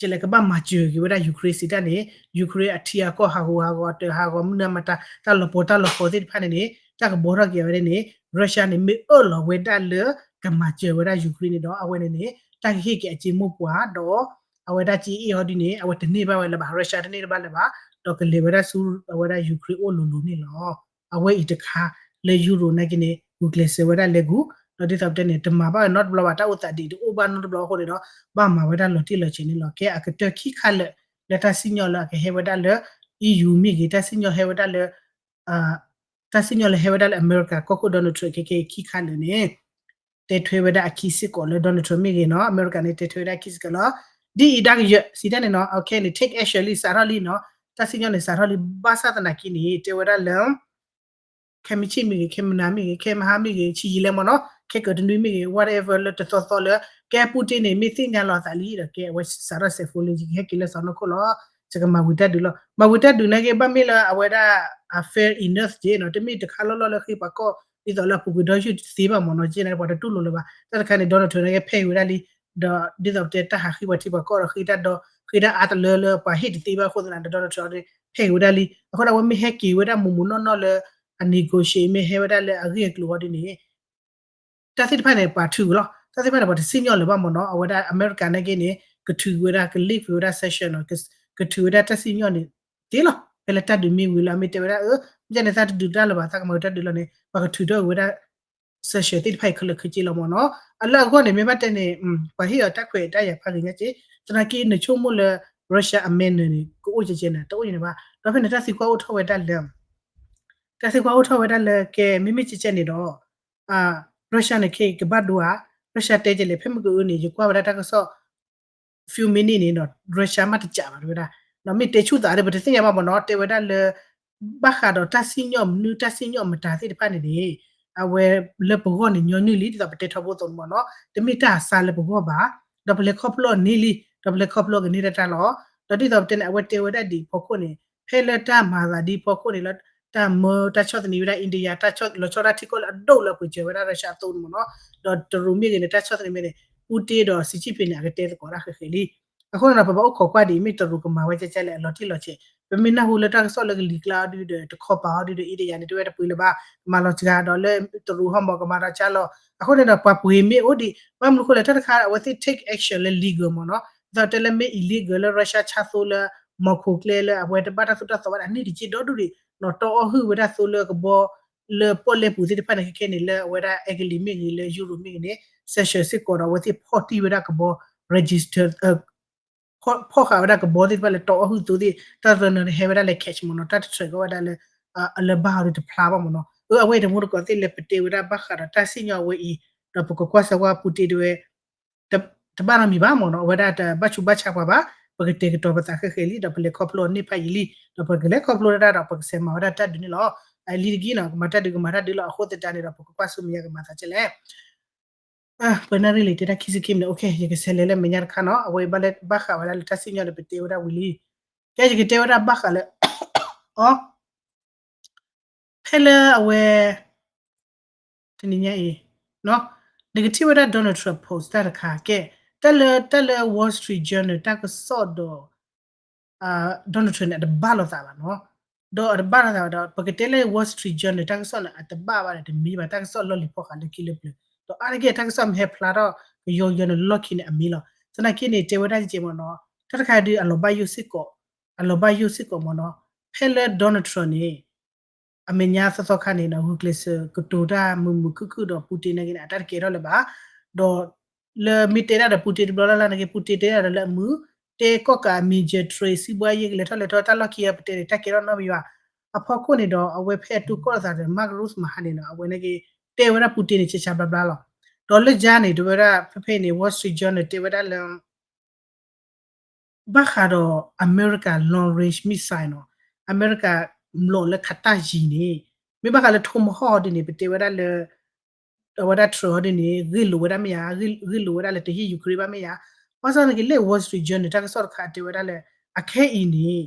ကလဲၤကဘၣ်မၤစၢၤက့ၤဝဲဒၣ် Ukraine စံးတၢ်န့ၣ် Ukraine အထံအကီၢ်ဟးဂူာ်ဟးဂီၤ တၢ်ဟးဂီၤမုၢ်နၤမတၤ တၢ်လီၤပှီၤတၢ်လီၤပှီၤသ့ၣ်တဖၣ်န့ၣ်န့ၣ် တၢ်ကဘှီထီၣ်က့ၤဝဲဒၣ်န့ၣ် Russia န့ၣ် မ့ၢ်အၢၣ်လီၤဝဲဒၣ်လၢ ကမၤစၢၤဝဲဒၣ် Ukraine န့ၣ်ဒီး အဝဲန့ၣ်န့ၣ် တၢ်ကဟ့ၣ်က့ၤအက့မိၢ်ပှၢ်ဒီး အဝဲဒၣ်က့အ့ၣ်ဟီဒ်န့ၣ် အဝဲတန့ၢ်ဘၣ်ဝဲလၢၤဘၣ် Russia တန့ၢ်တဘၣ်လၢၤဘၣ် ဒီးကလဲၤဝဲဒၣ်ဆူ အဝဲဒၣ် Ukraine အိၣ်လိၤလိၤန့ၣ်လီၤ. အဝဲအံၤတခါ လၢ Euro နာ်က့န့ၣ် ဂုာ်ကျဲးစၢးဝဲဒၣ်လဲၤဂုာ် ဒီးဒ်သိးပတဲန့ၣ် တမၤဘၣ်ဝဲနီတဘျီဘၣ် တၢ်အိၣ်သးဒ်တအိၣ်ဘၣ်နီတဘျီအဃိန့ၣ်ဒီး ဘၣ်မၤဝဲဒၣ်လီၤတံၢ်လီၤဆဲးန့ၣ်လီၤ. ကဲအကတၢၢ်ခံခါလၢာ် လၢတၢ်စံၣ်ညီၣ်လၢအကဟဲဝဲဒၣ်လၢ EU မ့ၢ်ဂ့ၤ တၢ်စံၣ်ညီၣ်ဟဲဝဲဒၣ်လၢ တၢ်စံၣ်ညီၣ်လၢဟဲဝဲဒၣ်လၢအမဲရကၤကီၢ်ခိၣ် Donald Trump ခဲကဲခံခါလၢာ်န့ၣ် တဲထွဲဝဲဒၣ်အခံစ့ၢ်ကီးလၢ Donald Trump မ့ၢ်ဂ့ၤနီၤ အမဲရကၤန့ၣ် တဲထွဲဝဲဒၣ်အခံစ့ၢ်ကီးလီၤ. ဒ်အံၤဒၣ်ကယၢၢ် စံးတၢ်န့ၣ်နီၤ အခဲန့ၣ် take action လံ စးထီၣ်လံနီၤ တၢ်စံၣ်ညီၣ်န့ၣ် စးထီၣ်လံ ဘၣ်ဆၣ်သနာ်က့န့ၣ် တဲဝဲဒၣ်လၢ ခဲမုၢ်ဆ့ၣ်မ့ၢ်ဂ့ၤ ခဲမုၢ်နၤမ့ၢ်ဂ့ၤ ခဲမုၢ်ဟါမ့ၢ်ဂ့ၤ ဆံးယံာ်လဲၣ်မ့ၢ်နီၤ ခဲကတနွံမ့ၢ်ဂ့ၤ whatever လၢတသီသီလၢ ကဲ Putin န့ၣ် မ့ၢ်သ့ၣ်ညါလီၤသးလံဒီး ကဲအဝဲစးထီၣ်စဲးဖိလံ ယကဟဲက့ၤလၢစီၤနီၢ်ခိၣ်လီၤ ယကမၤဝံၤတၢ်ဒုးလီၤ. မၤဝံၤတၢ်ဒုးနာ်က့ ဘၣ်မ့ၢ်လၢအဝဲဒၣ် အ fair enough က့နီၤ တမ့ၢ်တခါလီၢ်လီၢ်လၢဃ့ပှၤကီၢ် ဒ်သိးလၢအပူၤကွံာ်ဒီယုၢ်တသ့ဘၣ်မ့ၢ်နီၤ ကဲန့ၣ် ပှၤတတူၢ်လိာ်လၢၤဘၣ်. တၢ်တခါန့ၣ် Donald Trump နာ်က့ ဖဲအံၤဝဲဒၣ်လံ ဒီးဒ်သိးပတဲတၢ်ဟးဃ့ပှၤထံပှၤကီၢ်ဒီးဃ့တၢ်ဒီ ဃ့တၢ်အါတလၢလၢပှၤဟ့ၣ်တသ့ဘၣ်အဃိသတးဒီး Donald Trump န့ၣ် ဖဲအံၤဝဲဒၣ်လံ. အဃိဒီးအဝဲမ့ၢ်ဟဲက့ၤဝဲဒၣ်မူးမူးနီၢ်နီၢ်လၢ အ negotiate မ့ၢ်ဟဲဝဲဒၣ်လၢအဂ့ၢ်အကျိၤဟီဒ်န့ၣ် တၢ်သ့ၣ်တဖၣ်န့ၣ် ပှၤထုးက့ၤလီၤ. တၢ်သ့ၣ်တဖၣ်န့ၣ် ပှၤတစံၣ်ညီၣ်လၢၤဘၣ်မ့ၢ်နီၤ အဝဲဒၣ်အမဲရကၤနာ်က့န့ၣ် ကထုးဝဲဒၣ် က lift ဝဲဒၣ် sanction နီၤ ကထုးဝဲဒၣ်တၢ်စံၣ်ညီၣ်န့ၣ်သ့လီၤ. ဖဲလၢတၢ်ဒုးမ့ၢ်ဝံၤလၢအမ့ၢ်တဲဝဲဒၣ် အၢ မ့ၢ်န့ၣ် သးတဒုးတၢ်လၢၤဘၣ် သးကမၤဝဲတၢ်ဒုးလီၤန့ၣ် ပှၤကထုးထီၣ်ဝဲဒၣ် sanction သ့ၣ်တဖၣ်အံၤခဲလၢာ်ခဲဆ့လီၤမ့ၢ်နီၤ. အလၢအဂီၢ်န့ၣ် မ့ၢ်ဘၣ်တဲန့ၣ် ပှၤဟ့ၣ်အီၤတၢ်ခွဲးတၢ်ယာ်ဖးဂ့ၤညါက့ သနာ်က့နဆိကမိၣ်လၢ Russia အမဲာ်နၢၤန့ၣ် ကအိၣ်ကဲကဲန့ၣ် တအိၣ်ကဲန့ၣ်ဘၣ်. ဒီးဖဲန့ၣ် တၢ်သံကွၢ်အိၣ်ထီၣ်ဝဲဒၣ်လၢ တၢ်သံကွၢ်အိၣ်ထီၣ်ဝဲဒၣ်လၢ ကဲ မ့မ့ၢ်ကဲကဲန့ၣ်ဒီး Russia န့ၣ် ခဲအံၤကဘၣ်ဒိဧါ, Russia တဲကဲလဲၣ် ဖဲမ့ၢ်ကအၢန့ၣ် ယကွၢ်ဝဲဒၣ်တၢ်ကစီၣ် few minute န့ၣ်ဒီး Russia မ့ၢ်တကးဘၣ်တဝဲဒၣ် မ့ၢ်တဲဆူၣ်သးဒီး ပတသ့ၣ်ညါဘၣ်မ့ၢ်နီၤ တဲဝဲဒၣ်လၢ ဘၣ်ဃးဒီးတၢ်စံၣ်ညီၣ်မနုၤ တၢ်စံၣ်ညီၣ်မတၤသ့ၣ်တဖၣ်န့ၣ်န့ၣ် အဝဲလၢပဂီၢ်န့ၣ်ညီနုၢ်လံ ဒ်သိးပတဲထီဘိအသိးန့ၣ်မ့ၢ်နီၤ, တမ့ၢ်တၢ်အစၢလၢပဂီၢ်ဘၣ်, ဒီးပလဲၤခီဖျိန့ၢ်လံ ဒီးပလဲၤခီဖျိကန့ၢ်တၢ်တၢ်လီၤ. ဒီးဒ်သိးပတဲန့ၣ် အဝဲတဲဝဲဒၣ်ဒ်အဖီခိၣ်န့ၣ် ဖဲလၢတၢ်မၤသးဒ်အဖီခိၣ်န့ၣ်လၢ တၢ်မၢတၢ်ဆီၣ်သနံးဝဲဒၣ် India တၢ်ဆီၣ်လီၤဆီဒၣ်ထံကီၢ်လၢအဒိၣ်လၢပှဲၤစၢၤဝဲဒၣ် Russia အသိးန့ၣ်မ့ၢ်နီၤ, ဒီးတရူးမ့ၢ်ဂ့ၤန့ၣ် တၢ်ဆီၣ်သနံးမ့ၢ်န့ၣ် Putin ဒီး Xi Jinping န့ၣ် အကတဲသကိးတၢ်ဃဲးဃဲးလံ. အဃိန့ၣ်ဒီး ပဘၣ်အိၣ်ခိးကွၢ်ဒ်အံၤ မ့ၢ်တရူးကမၤဝဲကဲကဲလဲၣ် အလီၤတံၢ်လီၤဆဲး, ပမ့ၢ်နၢ်ဟူလၢတၢ်ကစီၣ်လၢကလံၤကျါအီၤဒုဒီး တခီပၤအီၤဒုဒီး India န့ၣ် တဝဲတပှ့ၤလၢၤဘၣ်, ကမၤလီၤစှၤဒီးလၢတရူးဟီၣ်မီၢ်ကမၤဒီးကၢ်လီၤ. အဃိန့ၣ်ဒီး ပှၤပှ့ၤမ့ၢ်အိၣ်ဒံး ဘၣ်မနုၤဃိလဲၣ် တၢ်တခါအဝဲသ့ၣ် take action လၢ legal မ့ၢ်နီၤ, ဒ်သိးတဲလၢမ့ၢ် illegal လၢ Russia ဆါသိလၢ Moscow ကျဲလၢအဝဲတဘၣ်တၢ်သိၣ်တၢ်သီဘၣ်ဒီး အန့ၣ်တက့ၢ်ဒီဒူၣ်ဒံး နီၤ တီအီၣ်ဟုၣ်ဝဲဒၣ်သိလၢကဘီ လၢပီၣ်လဲၣ်ပူၤသ့ၣ်တဖၣ်န့ၣ် ခဲခဲန့ၣ် လၢအဝဲဒၣ် Italy မ့ၢ်ဂ့ၤ လၢ Europe မ့ၢ်ဂ့ၤန့ၣ် sanction စ့ၢ်ကီးဒီး အဝဲသ့ၣ်ဖီၣ်တံၢ်ဝဲဒၣ်ကဘီ register ဖီၣ်ဃာ်ဝဲဒၣ်ကဘီသ့ၣ်တဖၣ်လၢတီအီၣ်ဟုၣ်သိသ့ၣ် တၢ်တရၢန့ၣ် ဟဲဝဲဒၣ်လၢ catch မ့ၢ်နီၤ, တၢ်တထြၢးကီးဝဲဒၣ်လၢ အလၢဘၣ်အီၤဒုတဖျါဘၣ်မ့ၢ်နီၤ. အဝဲတမူတကိးသ့ၣ်လၢပတဲဝဲဒၣ်ဘၣ်ဃးဒီးတၢ်စံၣ်ညီၣ်အဝဲအံၤ, ဒီးပကကွၢ်စၢၤဝဲ Putin တဝဲ တဘၣ်နီတမံၤဘၣ်မ့ၢ်နီၤ, အဝဲဒၣ်တဘၣ်ဆူးဘၣ်ဆါပှၤဘၣ်, ပကတဲာ်ကတီၤပသးဃဲးဃဲးလံ ဒီးပလဲၤခီဖျိအန့ၢ်ဖးယံာ်လံ, ဒီးပကလဲၤခီဖျိဒၣ်ဒီး ပကဆဲးမၤဝဲဒၣ်တၢ်ဒုးန့ၣ်လီၤ. လံတက့ၢ်နီၤ ကမၤတၢ်ဒုးကမၤတၢ်ဒုးလီၤ. အဃိသတးန့ၣ်ဒီး ပကကွၢ်ဆူမဲာ်ညါကမၤသးကဲလဲၣ် ပနၣ်ရံၣ်လံ တဲတၢ်ခံဆံခံမံးနံး, ယကဆဲးလဲၤလၢမဲာ်ညါတခါနီၤ, အဝဲဘၣ်ဃးဝဲဒၣ်လၢတၢ်စံၣ်ညီၣ်ဒီး ပတဲဝဲဒၣ်ဝံၤလံ. ကဲ ယကတဲဝဲဒၣ်ဘၣ်ဃးလၢ အီ ဖဲလၢအဝဲ တနံၤညါအံၤ နကထံၣ်ဝဲဒၣ် Donald Trump post တၢ်တခါ ကဲ တၢ်လၢ တၢ်လၢ Wall Street Journal တၢ်ကစီၣ်ဒီး Donald Trump န့ၣ် အတဘၣ်လိာ်သးဘၣ်နီၤ, ဒီးအတဘၣ်လိာ်သးဘၣ်ဒီး ပကတဲလၢ Wall Street Journal တၢ်ကစီၣ်န့ၣ် အတဘၣ်ဘၣ်ဒီး တမ့ၢ်ဘၣ် တၢ်ကစီၣ်လီၢ်လံၤဖီဃာ်လၢခံလၢပျၢၤ, ဒီးအါတက့ၢ်တၢ်ကစီၣ်မ့ၢ်ဟဲဖျါထီၣ်ကယီကယီန့ၣ် လီၢ်ခံန့ၣ်အမ့ၢ်လီၤ. သနာ်က့န့ၣ် တဲဝဲဒၣ်ကဲမ့ၢ်နီၤ, တၢ်တခါဒုး အလီၤဘၣ်ယိၣ်စ့ၢ်ကီး, အလီၤဘၣ်ယိၣ်စ့ၢ်ကီးမ့ၢ်နီၤ, ဖဲလၢ Donald Trump န့ၣ် အမဲာ်ညါသီသီခါန့ၣ်နီၤ ဂုာ်ကျဲးစၢးကတိၤတၢ်မုာ်မုာ်ခုၣ်ခုၣ်ဒီး Putin နာ်က့န့ၣ် အတၢ်တကဲထီၣ်လၢၤဘၣ်, ဒီးလၢမ့ၢ်တဲဒၣ်ဒီး Putin တဘျီလၢ်လၢ်နာ်က့ Putin တဲဒၣ်ဒီးလၢအမုာ်, တဲကီၢ်ကး major trade စံးဘှါယဲၢ်ကလဲၤထီၣ်လဲၤထီၣ် တၢ်လီၢ်ခံအပတဲန့ၣ် တၢ်ကဲထီၣ်နီတမံၤဘၣ်. အဖီခိၣ်န့ၣ်ဒီး အဝဲဖဲအတိၢ်ကီၢ်သးဒီး Mark Rutte မဟါန့ၣ်နီၤ အဝဲနာ်က့ တဲဝဲဒၣ် Putin န့ၣ် ဆဲးဆါဘျါဘျါလီၤ. ဒီးလၢယါန့ၣ် တဲဝဲဒၣ် ဖဲဖဲန့ၣ် Wall Street Journal တဲဝဲဒၣ်လၢ ဘၣ်ဃးဒီး အမဲရကၤ long range missile နီၤ, အမဲရကၤ မျိာ်လၢခးတၢ်ယံၤန့ၣ် မ့ၢ်ဘၣ်ဃးလၢ Tomahawk ဒ်န့ၣ် ပတဲဝဲဒၣ်လၢ အဝဲဒၣ် Trump ဒ်န့ၣ် ဂ့ၢ်လိာ်ဝဲဒၣ်မ့ၢ်ဧါ, ဂ့ၢ်လိာ်ဝဲဒၣ်လၢတဟ့ၣ် Ukraine ဘၣ်မ့ၢ်ဧါ. ဘၣ်ဆၣ်နာ်က့လၢ Wall Street Journal တၢ်ကစီၣ်တခါတဲဝဲဒၣ်လၢ အခဲအံၤန့ၣ်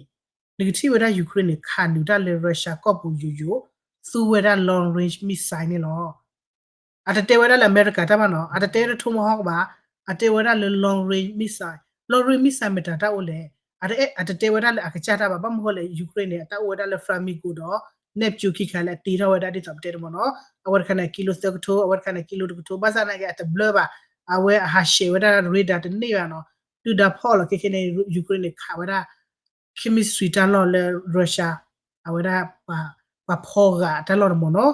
နကထံၣ်ဝဲဒၣ် Ukraine န့ၣ် ခးနုာ်တၢ်လၢ Russia ကီၢ်ပူၤယိာ်ယိာ် သူဝဲဒၣ် long range missile န့ၣ်လီၤ. အတတဲဝဲဒၣ်လၢအမဲရကၤတၢ်ဘၣ်နီၤ, အတတဲဝဲဒၣ် Tomahawk ဘၣ်, အတဲဝဲဒၣ်လၢ long range missile, long range missile မတၤတၢ်အိၣ်လဲၣ်, အတတဲဝဲဒၣ်လၢအကစၢ်တၢ်ဘၣ်, ဘၣ်မနုၤဃိလဲၣ် Ukraine န့ၣ် အတၢ်အိၣ်ဝဲဒၣ်လၢ Flamingo ဒီး Neptune ခံခါလၢအတ့ထီၣ်ဝဲဒၣ်ဒ်သိးပတဲတမ့ၢ်နီၤ, အဝဲတခါန့ၣ် ကံလိသၢကထိ, အဝဲတခါန့ၣ် ကံလိတကထိ, ဘၣ်ဆၣ်နာ်က့ အတဘျၢဘၣ်, အဝဲအဟးဆှဲးဝဲဒၣ် radar တန့ၢ်ဘၣ်နီၤ, ဒုၣ်ဒါဖီၣ်လီၤခဲခဲန့ၣ် Ukraine န့ၣ် ခးဝဲဒၣ် chemistry တၢ်လီၢ်လၢ Russia အဝဲဒၣ် ပှၤဖီဂာ်တၢ်လီၢ်တမ့ၢ်နီၤ,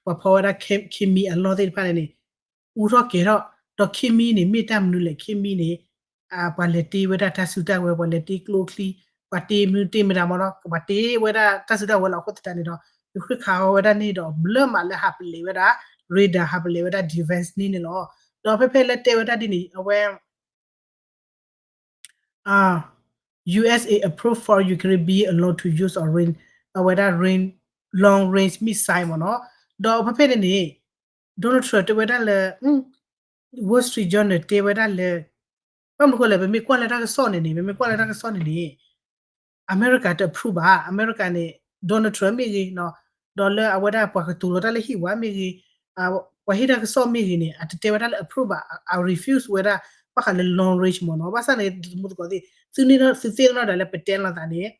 ပှၤဖီဝဲဒၣ် chemi အလီၢ်သ့ၣ်တဖၣ်န့ၣ်န့ၣ် အူထီၣ်ကဲၤထီၣ်, ဒီး chemi န့ၣ် မ့ၢ်တၢ်မနုၤလဲၣ်, chemi န့ၣ် ပှၤလဲၤတ့ဝဲဒၣ်တၢ်စုတၢ်ဝဲၤ, ပှၤလဲၤတ့ကျိချံ, ပှၤတ့မနုၤတ့မတၤမ့ၢ်နီၤ, ပှၤတ့ဝဲဒၣ်တၢ်စုတၢ်ဝဲၤလီၤ. အဃိသတးန့ၣ်ဒီး Ukraine ခးဝဲဒၣ်န့ၣ်ဒီး ဘျၢမးလၢဟးပလဲၤဝဲဒၣ် radar ဟးပလဲၤဝဲဒၣ် defense န့ၣ်န့ၣ်လီၤ. ဒီးဖဲဖဲလၢတဲဝဲဒၣ်ဒ်န့ၣ် အဝဲ USA approve for Ukraine bid allow to use of range အဝဲဒၣ် range, long range missile မ့ၢ်နီၤ. ဒီးဖဲဖဲန့ၣ်န့ၣ် Donald Trump တဲဝဲဒၣ်လၢ Wall Street Journal တဲဝဲဒၣ်လၢ ဘၣ်မနုၤဃိလဲၣ် ပမ့ၢ်ကွၢ်လၢတၢ်ကစီၣ်န့ၣ်န့ၣ် ပမ့ၢ်ကွၢ်လၢတၢ်ကစီၣ်န့ၣ်န့ၣ် အမဲရကၤတ approve ဘၣ်. အမဲရကၤန့ၣ် Donald Trump မ့ၢ်ဂ့ၤ, ဒီးလၢအဝဲဒၣ်ပှၤကတိၤလီၤတၢ်လၢဟံၣ်ဝါမ့ၢ်ဂ့ၤ, ပှၤဟ့ၣ်တၢ်ကစီၣ်မ့ၢ်ဂ့ၤန့ၣ် အတတဲဝဲဒၣ်လၢ approve ဘၣ်, အ refuse ဝဲဒၣ် ဘၣ်ဃးလၢ long range မ့ၢ်နီၤ. ဘၣ်ဆၣ်န့ၣ် တမူတကိးသ့ၣ် သုသ့ၣ်နီၣ်ဒၣ်လၢပတဲလီၤသးန့ၣ်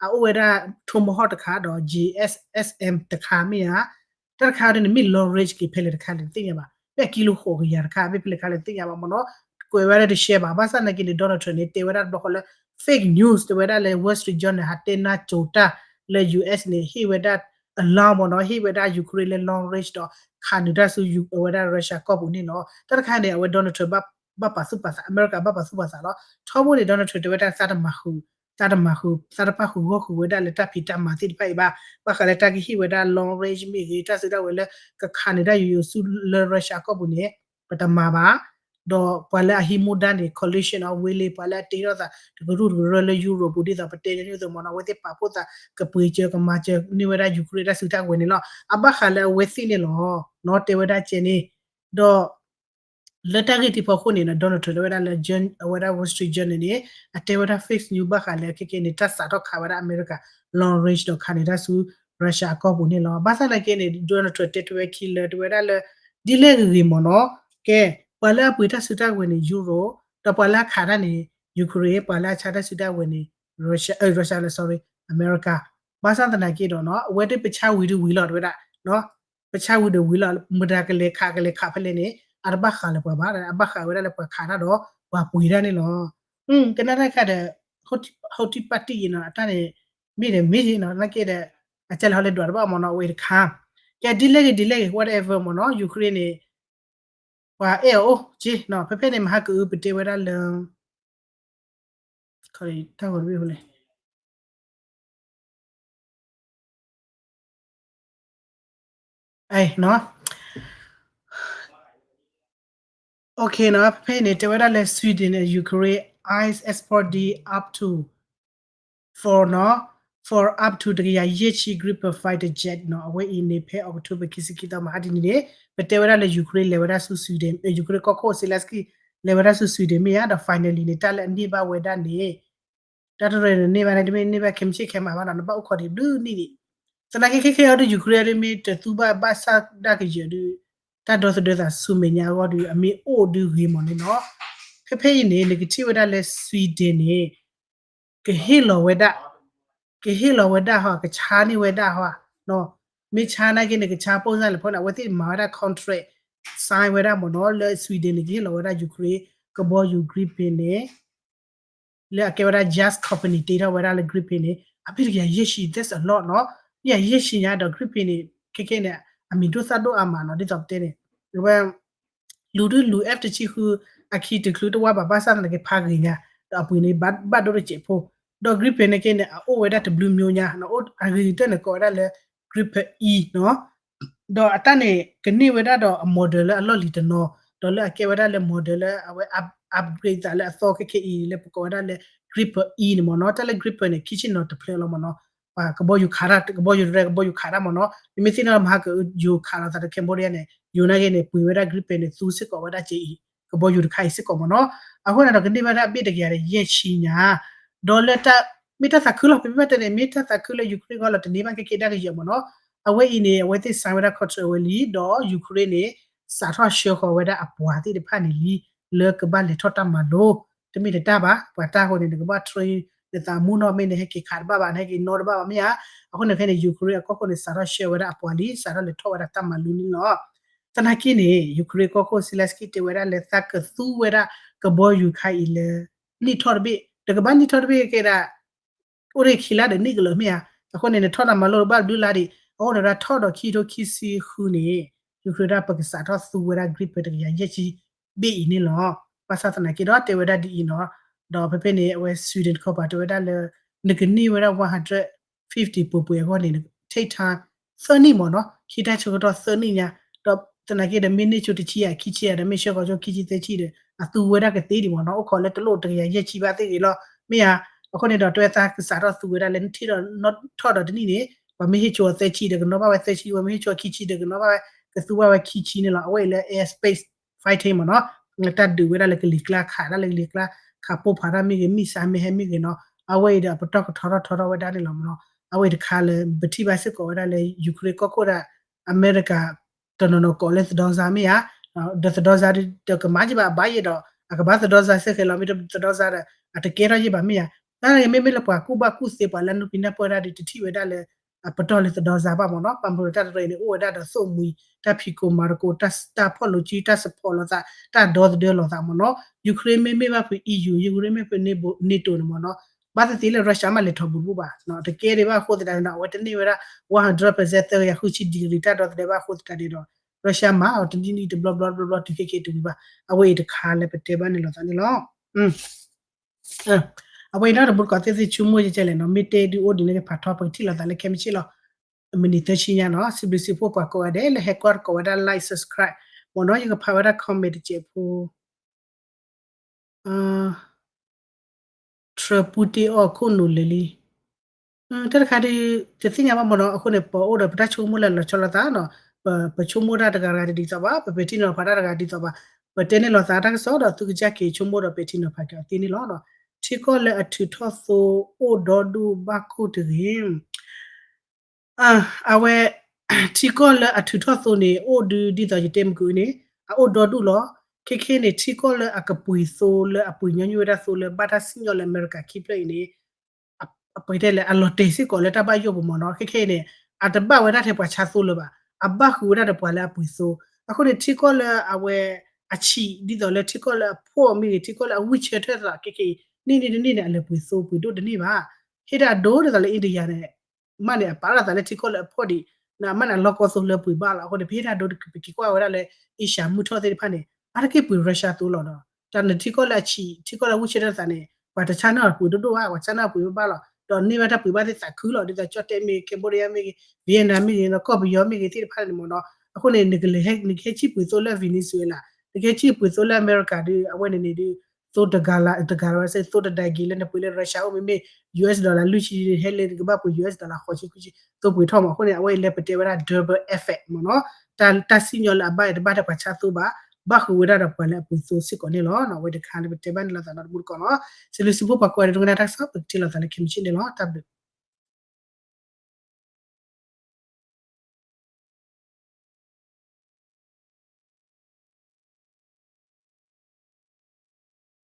အအိၣ်ဝဲဒၣ် Tomahawk တခါဒီး JSSM တခါမ့ၢ်ဧါ, တၢ်တခါဒ်န့ၣ် မ့ၢ် long range က့ၤဖဲလဲၣ်တခါလဲၣ်တသ့ၣ်ညါဘၣ်, မ့ၢ်အကံလိဃိးကယၤတခါ မ့ၢ်ဖဲလဲၣ်တခါလဲၣ်တသ့ၣ်ညါဘၣ်မ့ၢ်နီၤ. ကွဲးဝဲဒၣ်တရှဲဘၣ်. ဘၣ်ဆၣ်နာ်က့န့ၣ် Donald Trump န့ၣ် တဲဝဲဒၣ်တဘျီဃီလၢ fake news တဲဝဲဒၣ်လၢ Wall Street Journal န့ၣ် ဟးတဲနၢ်ကၠိၤတၢ်လၢ US န့ၣ် ဟ့ၣ်ဝဲဒၣ် အလီၢ်မ့ၢ်နီၤ, ဟ့ၣ်ဝဲဒၣ် Ukraine လၢ long range ဒီး ခးနုာ်တၢ်ဆူ အဝဲဒၣ် Russia ကီၢ်ပူၤန့ၣ်လီၤ. တၢ်တခါန့ၣ် အဝဲ Donald Trump ဘၣ်ပာ်သူၣ်ပာ်သး, အမဲရကၤဘၣ်ပာ်သူၣ်ပာ်သးလီၤ. ထီဘိန့ၣ် Donald Trump တဲဝဲဒၣ်သးတမၤဃုာ်, သးတမၤဃုာ်, သးတပာ်ဃုာ်ဂီၢ်ဃုာ်ဝဲဒၣ်လၢတၢ်ဖံးတၢ်မၤသ့ၣ်တဖၣ်အံၤဘၣ်. ဘၣ်ဃးလၢတၢ်ကဟ့ၣ်ဝဲဒၣ် long range မ့ၢ်ဂ့ၤ, တၢ်စုဒၣ်ဝဲလၢ ကခးနုာ်တၢ်ယိယိဆူလၢ Russia ကီၢ်ပူၤန့ၣ် ပတမၤဘၣ်. ဒီးပှၤလၢအဟံးမူဒါန့ၣ် coalition အဝဲလၢပှၤလၢအတ့ထီၣ်သး တကရူၢ်တကရၢလၢ Europe ပူၤ ဒ်သိးပတဲညီနုၢ်အသိးမ့ၢ်နီၤ အဝဲသ့ၣ်ပာ်ဖှိၣ်သး ကပှ့ၤစၢၤကမၤစၢၤန့ၢ်ဝဲဒၣ် Ukraine တၢ်စုတၢ်ကဝဲၤန့ၣ်လီၤ. အဘၣ်ဃးလၢအဝဲသ့ၣ်န့ၣ်လီၤ. နီၢ်တဲဝဲဒၣ်ကဲန့ၣ် ဒီး လၢတၢ်ဂ့ၢ်တဖီခိၣ်န့ၣ် Donald Trump တဲဝဲဒၣ်လၢ အဝဲဒၣ် Wall Street Journal န့ၣ် အတဲဝဲဒၣ် fake news ဘၣ်ဃးလၢခဲကဲန့ၣ် တၢ်စးထီၣ်ခးဝဲဒၣ် America long range ဒီးခးန့ၢ်တၢ်ဆူ Russia အကီၢ်ပူၤန့ၣ်လီၤ. ဘၣ်ဆၣ်သနာ်က့န့ၣ် Donald Trump တဲထွဲဝဲခံလၢ တဲဝဲဒၣ်လၢ ဒ်လဲၣ်ဂ့ၤဂ့ၤမ့ၢ်နီၤ ကဲ ပှၤလၢအပှ့ၤတၢ်စုတၢ်ကဝဲၤန့ၣ် Europe ဒီးပှၤလၢအခးတၢ်န့ၣ် Ukraine ပှၤလၢအဆါတၢ်စုတၢ်ကဝဲၤန့ၣ် Russia လၢ sorry America ဘၣ်ဆၣ်သနာ်က့ဒီးနီၤ အဝဲသ့ၣ်ပဆါဝံၤဒီးဝံၤလီၤ တဲဝဲဒၣ် ပဆါဝံၤဒီးဝံၤလီၤ မတၤကလဲၤခးကလဲၤခးဖဲလဲၣ်န့ၣ် အတဘၣ်ဃးလၢပှၤဘၣ် အဘၣ်ဃးဝဲဒၣ်လၢပှၤခးတၢ်ဒီး ပှၤပှ့ၤတၢ်န့ၣ်လီၤ. ကနၣ်တၢ်ခါဒီး ဟိထံပၣ်တံၣ်အံၤနီၤ အတၢ်န့ၣ် မ့ၢ်ဒီးမ့ၢ်နီၤ နာ်က့ဒီး အကလဲၤဟီလဲၤဒွးတဘၣ်မ့ၢ်နီၤ အဝဲတခါ ကဲဒ်လဲၣ်ဂ့ၤဒ်လဲၣ်ဂ့ၤ whatever မ့ၢ်နီၤ Ukraine န့ၣ် ပှၤအဲၣ်အီၤအိၣ်က့နီၤ ဖဲဖဲန့ၣ် မဟါကအု ပတဲဝဲဒၣ်လၢ တၢ်ဂီၤတဘ့ၣ်လဲၣ် အဲ နီၤ OK နီၤ ဖဲဖဲန့ၣ် တဲဝဲဒၣ်လၢ Sweden န့ၣ် Ukraine ice export deal up to for နီၤ for up to တကယၤယဲၢ်ဆံ Gripen fighter jet နီၤ အဝဲအံၤန့ၣ် ဖဲ October ခံဆံခံသီ မဟါတနံၤန့ၣ် ပတဲဝဲဒၣ်လၢ Ukraine လဲၤဝဲဒၣ်ဆူ Sweden Ukraine ကီၢ်ခိၣ် Zelensky လဲၤဝဲဒၣ်ဆူ Sweden မ့ၢ်ဧါ ဒီး finally န့ၣ် တၢ်လၢအန့ၢ်ဘၣ်ဝဲဒၣ်န့ၣ် တၢ်တရၢန့ၣ် န့ၢ်ဘၣ်န့ၣ် တမ့ၢ်န့ၢ်ဘၣ်ခဲမုၢ်ဆ့ၣ်ခဲမုၢ်ဘၣ်နီၤ နဘၣ်အိၣ်ခိးဒံးဘျုးနံၣ်န့ၣ် သနာ်က့ခဲခဲအံၤဒီး Ukraine ဒ်မ့ၢ်တသူဘၣ်ဘၣ်ဆၣ်ဒၣ်ကယၢၤဒီး တၢ်ဒီသဒၢသးဆူမဲာ်ညါအဂီၢ်ဒီး အမ့ၢ်အိၣ်ဒုးဂ့ၤမးန့ၣ်နီၤ ဖဲဖဲအံၤန့ၣ် နကထံၣ်ဝဲဒၣ်လၢ Sweden န့ၣ် ကဟ့ၣ်လီၤဝဲဒၣ် ကဟ့ၣ်လီၤဝဲဒၣ်ဟီ ကဆါန့ၢ်ဝဲဒၣ်ဟီ မ့ၢ်ဆါနာ်က့န့ၣ် ကဆါပိၢ်စၢ်လဲၣ်ဖဲန့ၣ် အဝဲသ့ၣ်မၤဝဲဒၣ် contract sign ဝဲဒၣ်မ့ၢ်နီၤ လၢ Sweden န့ၣ် ကဟ့ၣ်လီၤဝဲဒၣ် Ukraine ကဘီယူၤ Gripen န့ၣ် လၢအကဲဝဲဒၣ် Jas company တ့ထီၣ်ဝဲဒၣ်လၢ Gripen န့ၣ် အဘ့ၣ်တကယၤယဲၢ်ဆံ that's a lot နီၤ တကယၤယဲၢ်ဆံညါဒီး Gripen န့ၣ် ခဲခဲန့ၣ် အမံၤဒိၣ်သၣ်ဒိၣ်အါမးနီၤ ဒ်သိးပတဲန့ၣ် ဝဲ လူၤဒုလူၤ F တဆံဃု အခံတချုးတဝါဘၣ်ဘၣ်ဆၣ်သနာ်က့ဖးဂ့ၤညါ ဒီးအပှ့ၤန့ၣ် ဘၣ်ဒိၣ်တစဲးဖိ ဒီး Gripen န့ၣ်က့န့ၣ် အအိၣ်ဝဲဒၣ်တဘျုးမျိုးညါ အဂ့ၤကတၢၢ်န့ၣ် ကိးဝဲဒၣ်လၢ Gripen E နီၤ ဒီးအတၢ်န့ၣ် ကန့ၢ်ဝဲဒၣ်ဒီးအ model လၢအလီၢ်လံၤတနီၤ ဒီးလၢအကဲဝဲဒၣ်လၢ model လၢအဝဲ upgrade သးလၢအသီခဲခဲအံၤ လၢပကိးဝဲဒၣ်လၢ Gripen E န့ၣ်မ့ၢ်နီၤ တၢ်လၢ Gripen န့ၣ် ခံဆံနီၤတဖျၢၣ်လီၤမ့ၢ်နီၤ ပှၤကဘီယူၤခးတၢ် ကဘီယူၤတရဲ ကဘီယူၤခးတၢ်မ့ၢ်နီၤ နမ့ၢ်သ့ၣ်နီၣ်မဟါကယူၤခးလီၤသးဒီး Cambodia န့ၣ် ယူၤနာ်က့န့ၣ် ပှ့ၤဝဲဒၣ် Gripen န့ၣ် သူစ့ၢ်ကီးဝဲဒၣ်က့အံၤ ကဘီယူၤတခါအံၤစ့ၢ်ကီးမ့ၢ်နီၤ အဃိန့ၣ်ဒီးကန့ၢ်ဝဲဒၣ်ဘ့ၣ်တကယၤဒီးယဲၢ်ဆံညါ ဒီးလၢတၢ် မ့ၢ်တၢ်သးခုလီၤ ပမ့ၢ်ဘၣ်တဲန့ၣ် မ့ၢ်တၢ်သးခုလၢ Ukraine ဂီၢ်လီၤ တန့ၢ်ဘၣ်ခဲကဲဒၣ်ကယၢၤမ့ၢ်နီၤ အဝဲအံၤန့ၣ် အဝဲသ့ၣ် sign ဝဲဒၣ် contract ဝဲလံ ဒီး Ukraine န့ၣ် စးထီၣ်ဆှၢဃီၤဝဲဒၣ်အပှၤသ့ၣ်တဖၣ်န့ၣ်လံ လၢကဘၣ်လဲၤထီၣ်တၢ်မၤလိ တမ့ၢ်တတၢ်ဘၣ် ပှၤတၢ်အဃိန့ၣ် နကဘၣ် train နသးမူနီၢ်မ့ၢ် နဟဲက့ၤခးတဘၣ်ဘၣ် နဟဲက့ၤနီတဘၣ်ဘၣ်မ့ၢ်ဧါ အဃိန့ၣ်ဖဲန့ၣ် Ukraine အကီၢ်ခိၣ်န့ၣ် စးထီၣ်ဆှၢဝဲဒၣ်အပှၤလံ စးထီၣ်လဲၤထီၣ်ဝဲဒၣ်တၢ်မၤလိန့ၣ်လီၤ သနာ်က့န့ၣ် Ukraine ကီၢ်ခိၣ် Zelensky တဲဝဲဒၣ်လၢသးကသူဝဲဒၣ်ကဘီယူၤခါအံၤလၢ နံၣ်ထီၣ်တဘ့ၣ် တကဘၣ်နံၣ်ထီၣ်တဘ့ၣ်ကဲဒၣ် အိၣ်ဒၣ်ခံလါဒီးနံၣ်ကလၢာ်မ့ၢ်ဧါ အဃိန့ၣ် နထီၣ်တၢ်မၤလိတဘၣ်ဘျုးလါဒံး အဃိန့ၣ်ဒၣ်ထီၣ်ဒီးခံထိခံဆံဃုန့ၣ် Ukraine ဒၣ်ပကစးထီၣ်သူဝဲဒၣ် Gripen တကယၤယဲၢ်ဆံဘ့ၣ်အံၤန့ၣ်လီၤ ဘၣ်ဆၣ်သနာ်က့ဒီးတဲဝဲဒၣ်ဒ်အံၤနီၤ ဒီးဖဲဖဲန့ၣ် အဝဲ Sweden ခီပၤတဲဝဲဒၣ်လၢ နကန့ၢ်ဝဲဒၣ် one hundred fifty ပှဲၤပှဲၤအဂီၢ်န့ၣ် take time သၢနံၣ်မ့ၢ်နီၤ ခံတၢ်ဆၢကတီၢ်သၢနံၣ်ညါ ဒီးသနာ်က့ဒီးမ့ၢ်န့ၢ်ဆိတဆံယၤ ခံဆံယၤဒီးမ့ၢ်ဆှၢဃီၤဆိခံဆံသၢဆံဒီး အသူဝဲဒၣ်ကသ့ဒံးမ့ၢ်နီၤ အိၣ်ခိးလၢတလိၣ်တကယၤယဲၢ်ဆံဘၣ်သ့ၣ်ဂ့ၤလီၤ မ့ၢ်ဧါ အဃိန့ၣ်ဒီးတဲဝဲသးကစးထီၣ်သူဝဲဒၣ်လၢနထံၣ်ဒီးထီၣ်ဒီးတနံၣ်န့ၣ် ပှၤမ့ၢ်ဟ့ၣ်ဆိအသၢဆံဒီးကနီၣ်ဘၣ်ဝဲသၢဆံ ပှၤမ့ၢ်ဟ့ၣ်ဆိခံဆံဒီးကနီၣ်ဘၣ်ဝဲ ကသူဘၣ်ဝဲခံဆံန့ၣ်လီၤ အဝဲအံၤလၢ air space fighting မ့ၢ်နီၤ တၢ်ဒုးဝဲဒၣ်လၢကလံၤကျါခးဒၣ်လၢကလံၤကျါ ခးပိၢ်ဖးတၢ်မ့ၢ်ဂ့ၤ မံၣ်စါမ့ၢ်ဟဲမ့ၢ်ဂ့ၤနီၤ အဝဲအံၤဒီးအပတီၢ်ကထီထီၣ်ထီထီၣ်ဝဲဒၣ်န့ၣ်လီၤမ့ၢ်နီၤ အဝဲအံၤတခါလၢ ပထံၣ်ဘၣ်စ့ၢ်ကီးဝဲဒၣ်လၢ Ukraine ကီၢ်ခိၣ်ဒၣ် အမဲရကၤ တနီၤနီၤကိးလၢသဒီစါမ့ၢ်ဧါ ဒီးသဒီစါဒီးကမၤယံၤဘၣ်အဘၣ်ယဲဒီး အကဘၣ်သဒီစါစ့ၢ်ကီးလီၤ မ့ၢ်တသဒီစါဒီး အတကဲထီၣ်ယံၤဘၣ်မ့ၢ်ဧါ တၢ်မ့မ့ၢ်လၢပှၤကူၣ်ဘၣ်ကူၣ်သ့ပှၤလၢနုၢ်ပံနၢ်ပၢၢ်တၢ်ဒီး တထံၣ်ဝဲဒၣ်လၢ အပတီၢ်လၢသဒီစါဘၣ်မ့ၢ်နီၤ ပှၤမုၢ်တၢ်တရံးန့ၣ် အိၣ်ဝဲဒၣ်ဒီးသိၣ်မှံၤ တၢ်ဖံးကိးမၤသကိး တၢ်ဖီၣ်လိာ်စု တၢ်စပီးလိာ်သး တၢ်ဒီသဒၢလိာ်သးမ့ၢ်နီၤ Ukraine မ့မ့ၢ်ဘၣ်ဖုး EU Ukraine မ့ၢ်ဖုး NATO န့ၣ်မ့ၢ်နီၤ ဘၣ်သ့ၣ်သ့ၣ်လၢ Russia မးလဲၤထီၣ်ဘူးတဘူးဘၣ် တကဲဒံးဘၣ်အဃိသတးန့ၣ်ဒီး အဝဲတန့ၢ်ဝဲဒၣ် one hundred percent သၢကယၤဃုဆံ degree တၢ်ဒီသဒၢဘၣ်အဃိသတးန့ၣ်ဒီး Russia မးအီၤတနံၣ်နံၣ်တဘျီဘျီတဘျီဘျီတုၤခဲက့ၤတုၤဝံၤဘၣ် အဝဲအံၤတခါလၢပတဲဘၣ်န့ၣ်လိာ်သးန့ၣ်လီၤ အဝဲအံၤနီတဘူးတကိးသ့ၣ်သ့ၣ်ဆူမိၢ်ယကဲလဲၣ်နီၤ မ့ၢ်တဲဒုးအိၣ်ဒံးန့ၣ်ကဖးထီ ပကထံၣ်လိာ်သးလၢခဲမုၢ်ဆ့ၣ်လီၤ မုၢ်နံၤသၢဆံညါနီၤ စံးဘျုးစံးဖှိၣ်ပှၤကိးဂၤဒဲးလၢဟဲကွၢ်တကိးဝဲဒၣ် like subscribe မ့ၢ်နီၤ ယကဖးဝဲဒၣ် comment တစဲးဖိ Trump ပူတ့ၢ်အီၣ်ခိၣ်နူာ်လၢာ်လံ. တၢ်တခါဒုး တသ့ၣ်ညါဘၣ်မ့ၢ်နီၤ. အဃိန့ၣ် ပအိၣ်ဒီးပတၢ်ဆိကမိၣ်လၢလီၤဆီလိာ်သးနီၤ. ပဆိကမိၣ်တၢ်တဂၤတဂၤတဒ်သိးဘၣ်, ပပဲာ်ထံနီၤဖးတၢ်တဂၤဒ်သိးဘၣ်. ပတဲန့ၢ်လိာ်သးတၢ်ကစီၣ်ဒီး သုကစၢ်က့ၤဆိကမိၣ်ဒီးပဲာ်ထံနီၤဖးက့ၤအီၤသ့န့ၣ်လီၤ. ထံကီၢ်လၢအထုးထီၣ်သိအိၣ်ဒီဒူၣ်ဘၣ်ခိၣ်တဂ့ၤ. အဝဲ ထံကီၢ်လၢအထုးထီၣ်သိန့ၣ် အိၣ်ဒုးဒ်သိးယတဲမုၢ်ကနံၤန့ၣ် အအိၣ်ဒီဒူၣ်လီၤ. ခဲခဲန့ၣ် ထံကီၢ်လၢအကပှ့ၤသိလၢအပှ့ၤညီနုၢ်ဝဲဒၣ်သိလၢဘၣ်တၢ်စံၣ်ညီၣ်လၢအမဲရကၤခံဖျၢၣ်အံၤန့ၣ် အပတဲလဲၣ် အလီၤတဲာ်စ့ၢ်ကီးလၢတၢ်ဘၣ်ယိၣ်ပူၤမ့ၢ်နီၤ. ခဲခဲအံၤန့ၣ် အတဘၣ်ဝဲဒၣ်ထဲပှၤဆါသိလၢၤဘၣ်, အဘၣ်ဃုာ်ဝဲဒၣ်ဒီးပှၤလၢအပှ့ၤသိ. အဃိန့ၣ် ထံကီၢ်လၢအဝဲအဆံး ဒ်သိးလၢထံကီၢ်လၢအဖှီၣ်မ့ၢ်ဂ့ၤ ထံကီၢ်လၢအဝံၣ်ဆၢထၢၣ်သးခဲခဲအံၤ န့ၢ်န့ၢ်တန့ၢ်န့ၣ် အလဲၤပှ့ၤသိပှ့ၤဒိၣ်တန့ၢ်ဘၣ်. ဟ့ၣ်တၢ်ဒိဒ်သိးလၢ India န့ၣ် မ့ၢ်န့ၣ် အပာ်လီၤသးလၢထံကီၢ်လၢအဖှီၣ်ဒံး နမ့ၢ်န့ၣ် အလီၢ်ကီၢ်သိလၢပှ့ၤဘၣ်လီၤ. အဃိန့ၣ် ပဟ့ၣ်တၢ်ဒိ ပက့ၤကွၢ်ဝဲဒၣ်လၢ Asia မုၢ်ထီၣ်သ့ၣ်တဖၣ်န့ၣ် အါတက့ၢ်ပှ့ၤ Russia သိလီၤဒီး တၢ်န့ၣ်ထံကီၢ်လၢအဆံး ထံကီၢ်လၢအဝံၣ်ဆၢထၢၣ်သးန့ၣ် ပှၤတဆါန့ၢ်အီၤပှ့ၤဒိၣ်ဒိၣ်ဘၣ်, ပှၤဆါန့ၢ်အီၤပှ့ၤဘၣ်ဘၣ်လီၤ. ဒီးန့ၢ်ဘၣ်တၢ်ပှ့ၤဘၣ်သ့ၣ်သးခုလီၤ. ဒ်သိးကၠီၣ်တဲၣ်မ့ၢ်ဂ့ၤ Cambodia မ့ၢ်ဂ့ၤ Vietnam မ့ၢ်ဂ့ၤ ဒီးကီၢ်ပယီၤမ့ၢ်ဂ့ၤသ့ၣ်တဖၣ်န့ၣ်မ့ၢ်နီၤ. အဃိန့ၣ် နကလဲၤ နကဟဲစံၣ်ပှ့ၤသိလၢ Venezuela နကဟဲစံၣ်ပှ့ၤသိလၢအမဲရကၤဒုး အဝဲန့ၣ်န့ၣ်ဒုး သိတဂၤလၢ် တဂၤလၢ်ဝဲစ့ၢ် သိတဒၢက့ၤလၢနပှ့ၤလၢ Russia အိၣ်မ့မ့ၢ် US dollar လွံၢ်ဆံ ဟဲလၢနကဘၣ်ပှ့ၤ US dollar ဃိးဆံခွံဆံ သိပှ့ၤထီၣ်မး. အဃိန့ၣ် အဝဲအံၤလၢပတဲဝဲဒၣ် double effect မ့ၢ်နီၤ. တၢ် တၢ်စံၣ်ညီၣ်လၢအဘၣ်အံၤတဘၣ်ထဲပှၤဆါသိဘၣ်, ဘၣ်ဃုာ်ဝဲဒၣ်ဒီးပှၤလၢအပှ့ၤသိစ့ၢ်ကီးန့ၣ်လီၤ. အဝဲတခါလၢပတဲဘၣ်န့ၣ်လိာ်သးနီတမူတကိးလီၤ. စံးဘျုးစံးဖှိၣ်ပှၤကိးဂၤဒဲး ဒိကနၣ်တၢ်ကစီၣ် ပကထံၣ်လိာ်သးလၢခံမံၤဆ့ၣ်န့ၣ်လီၤ. တၢ်ဘျုး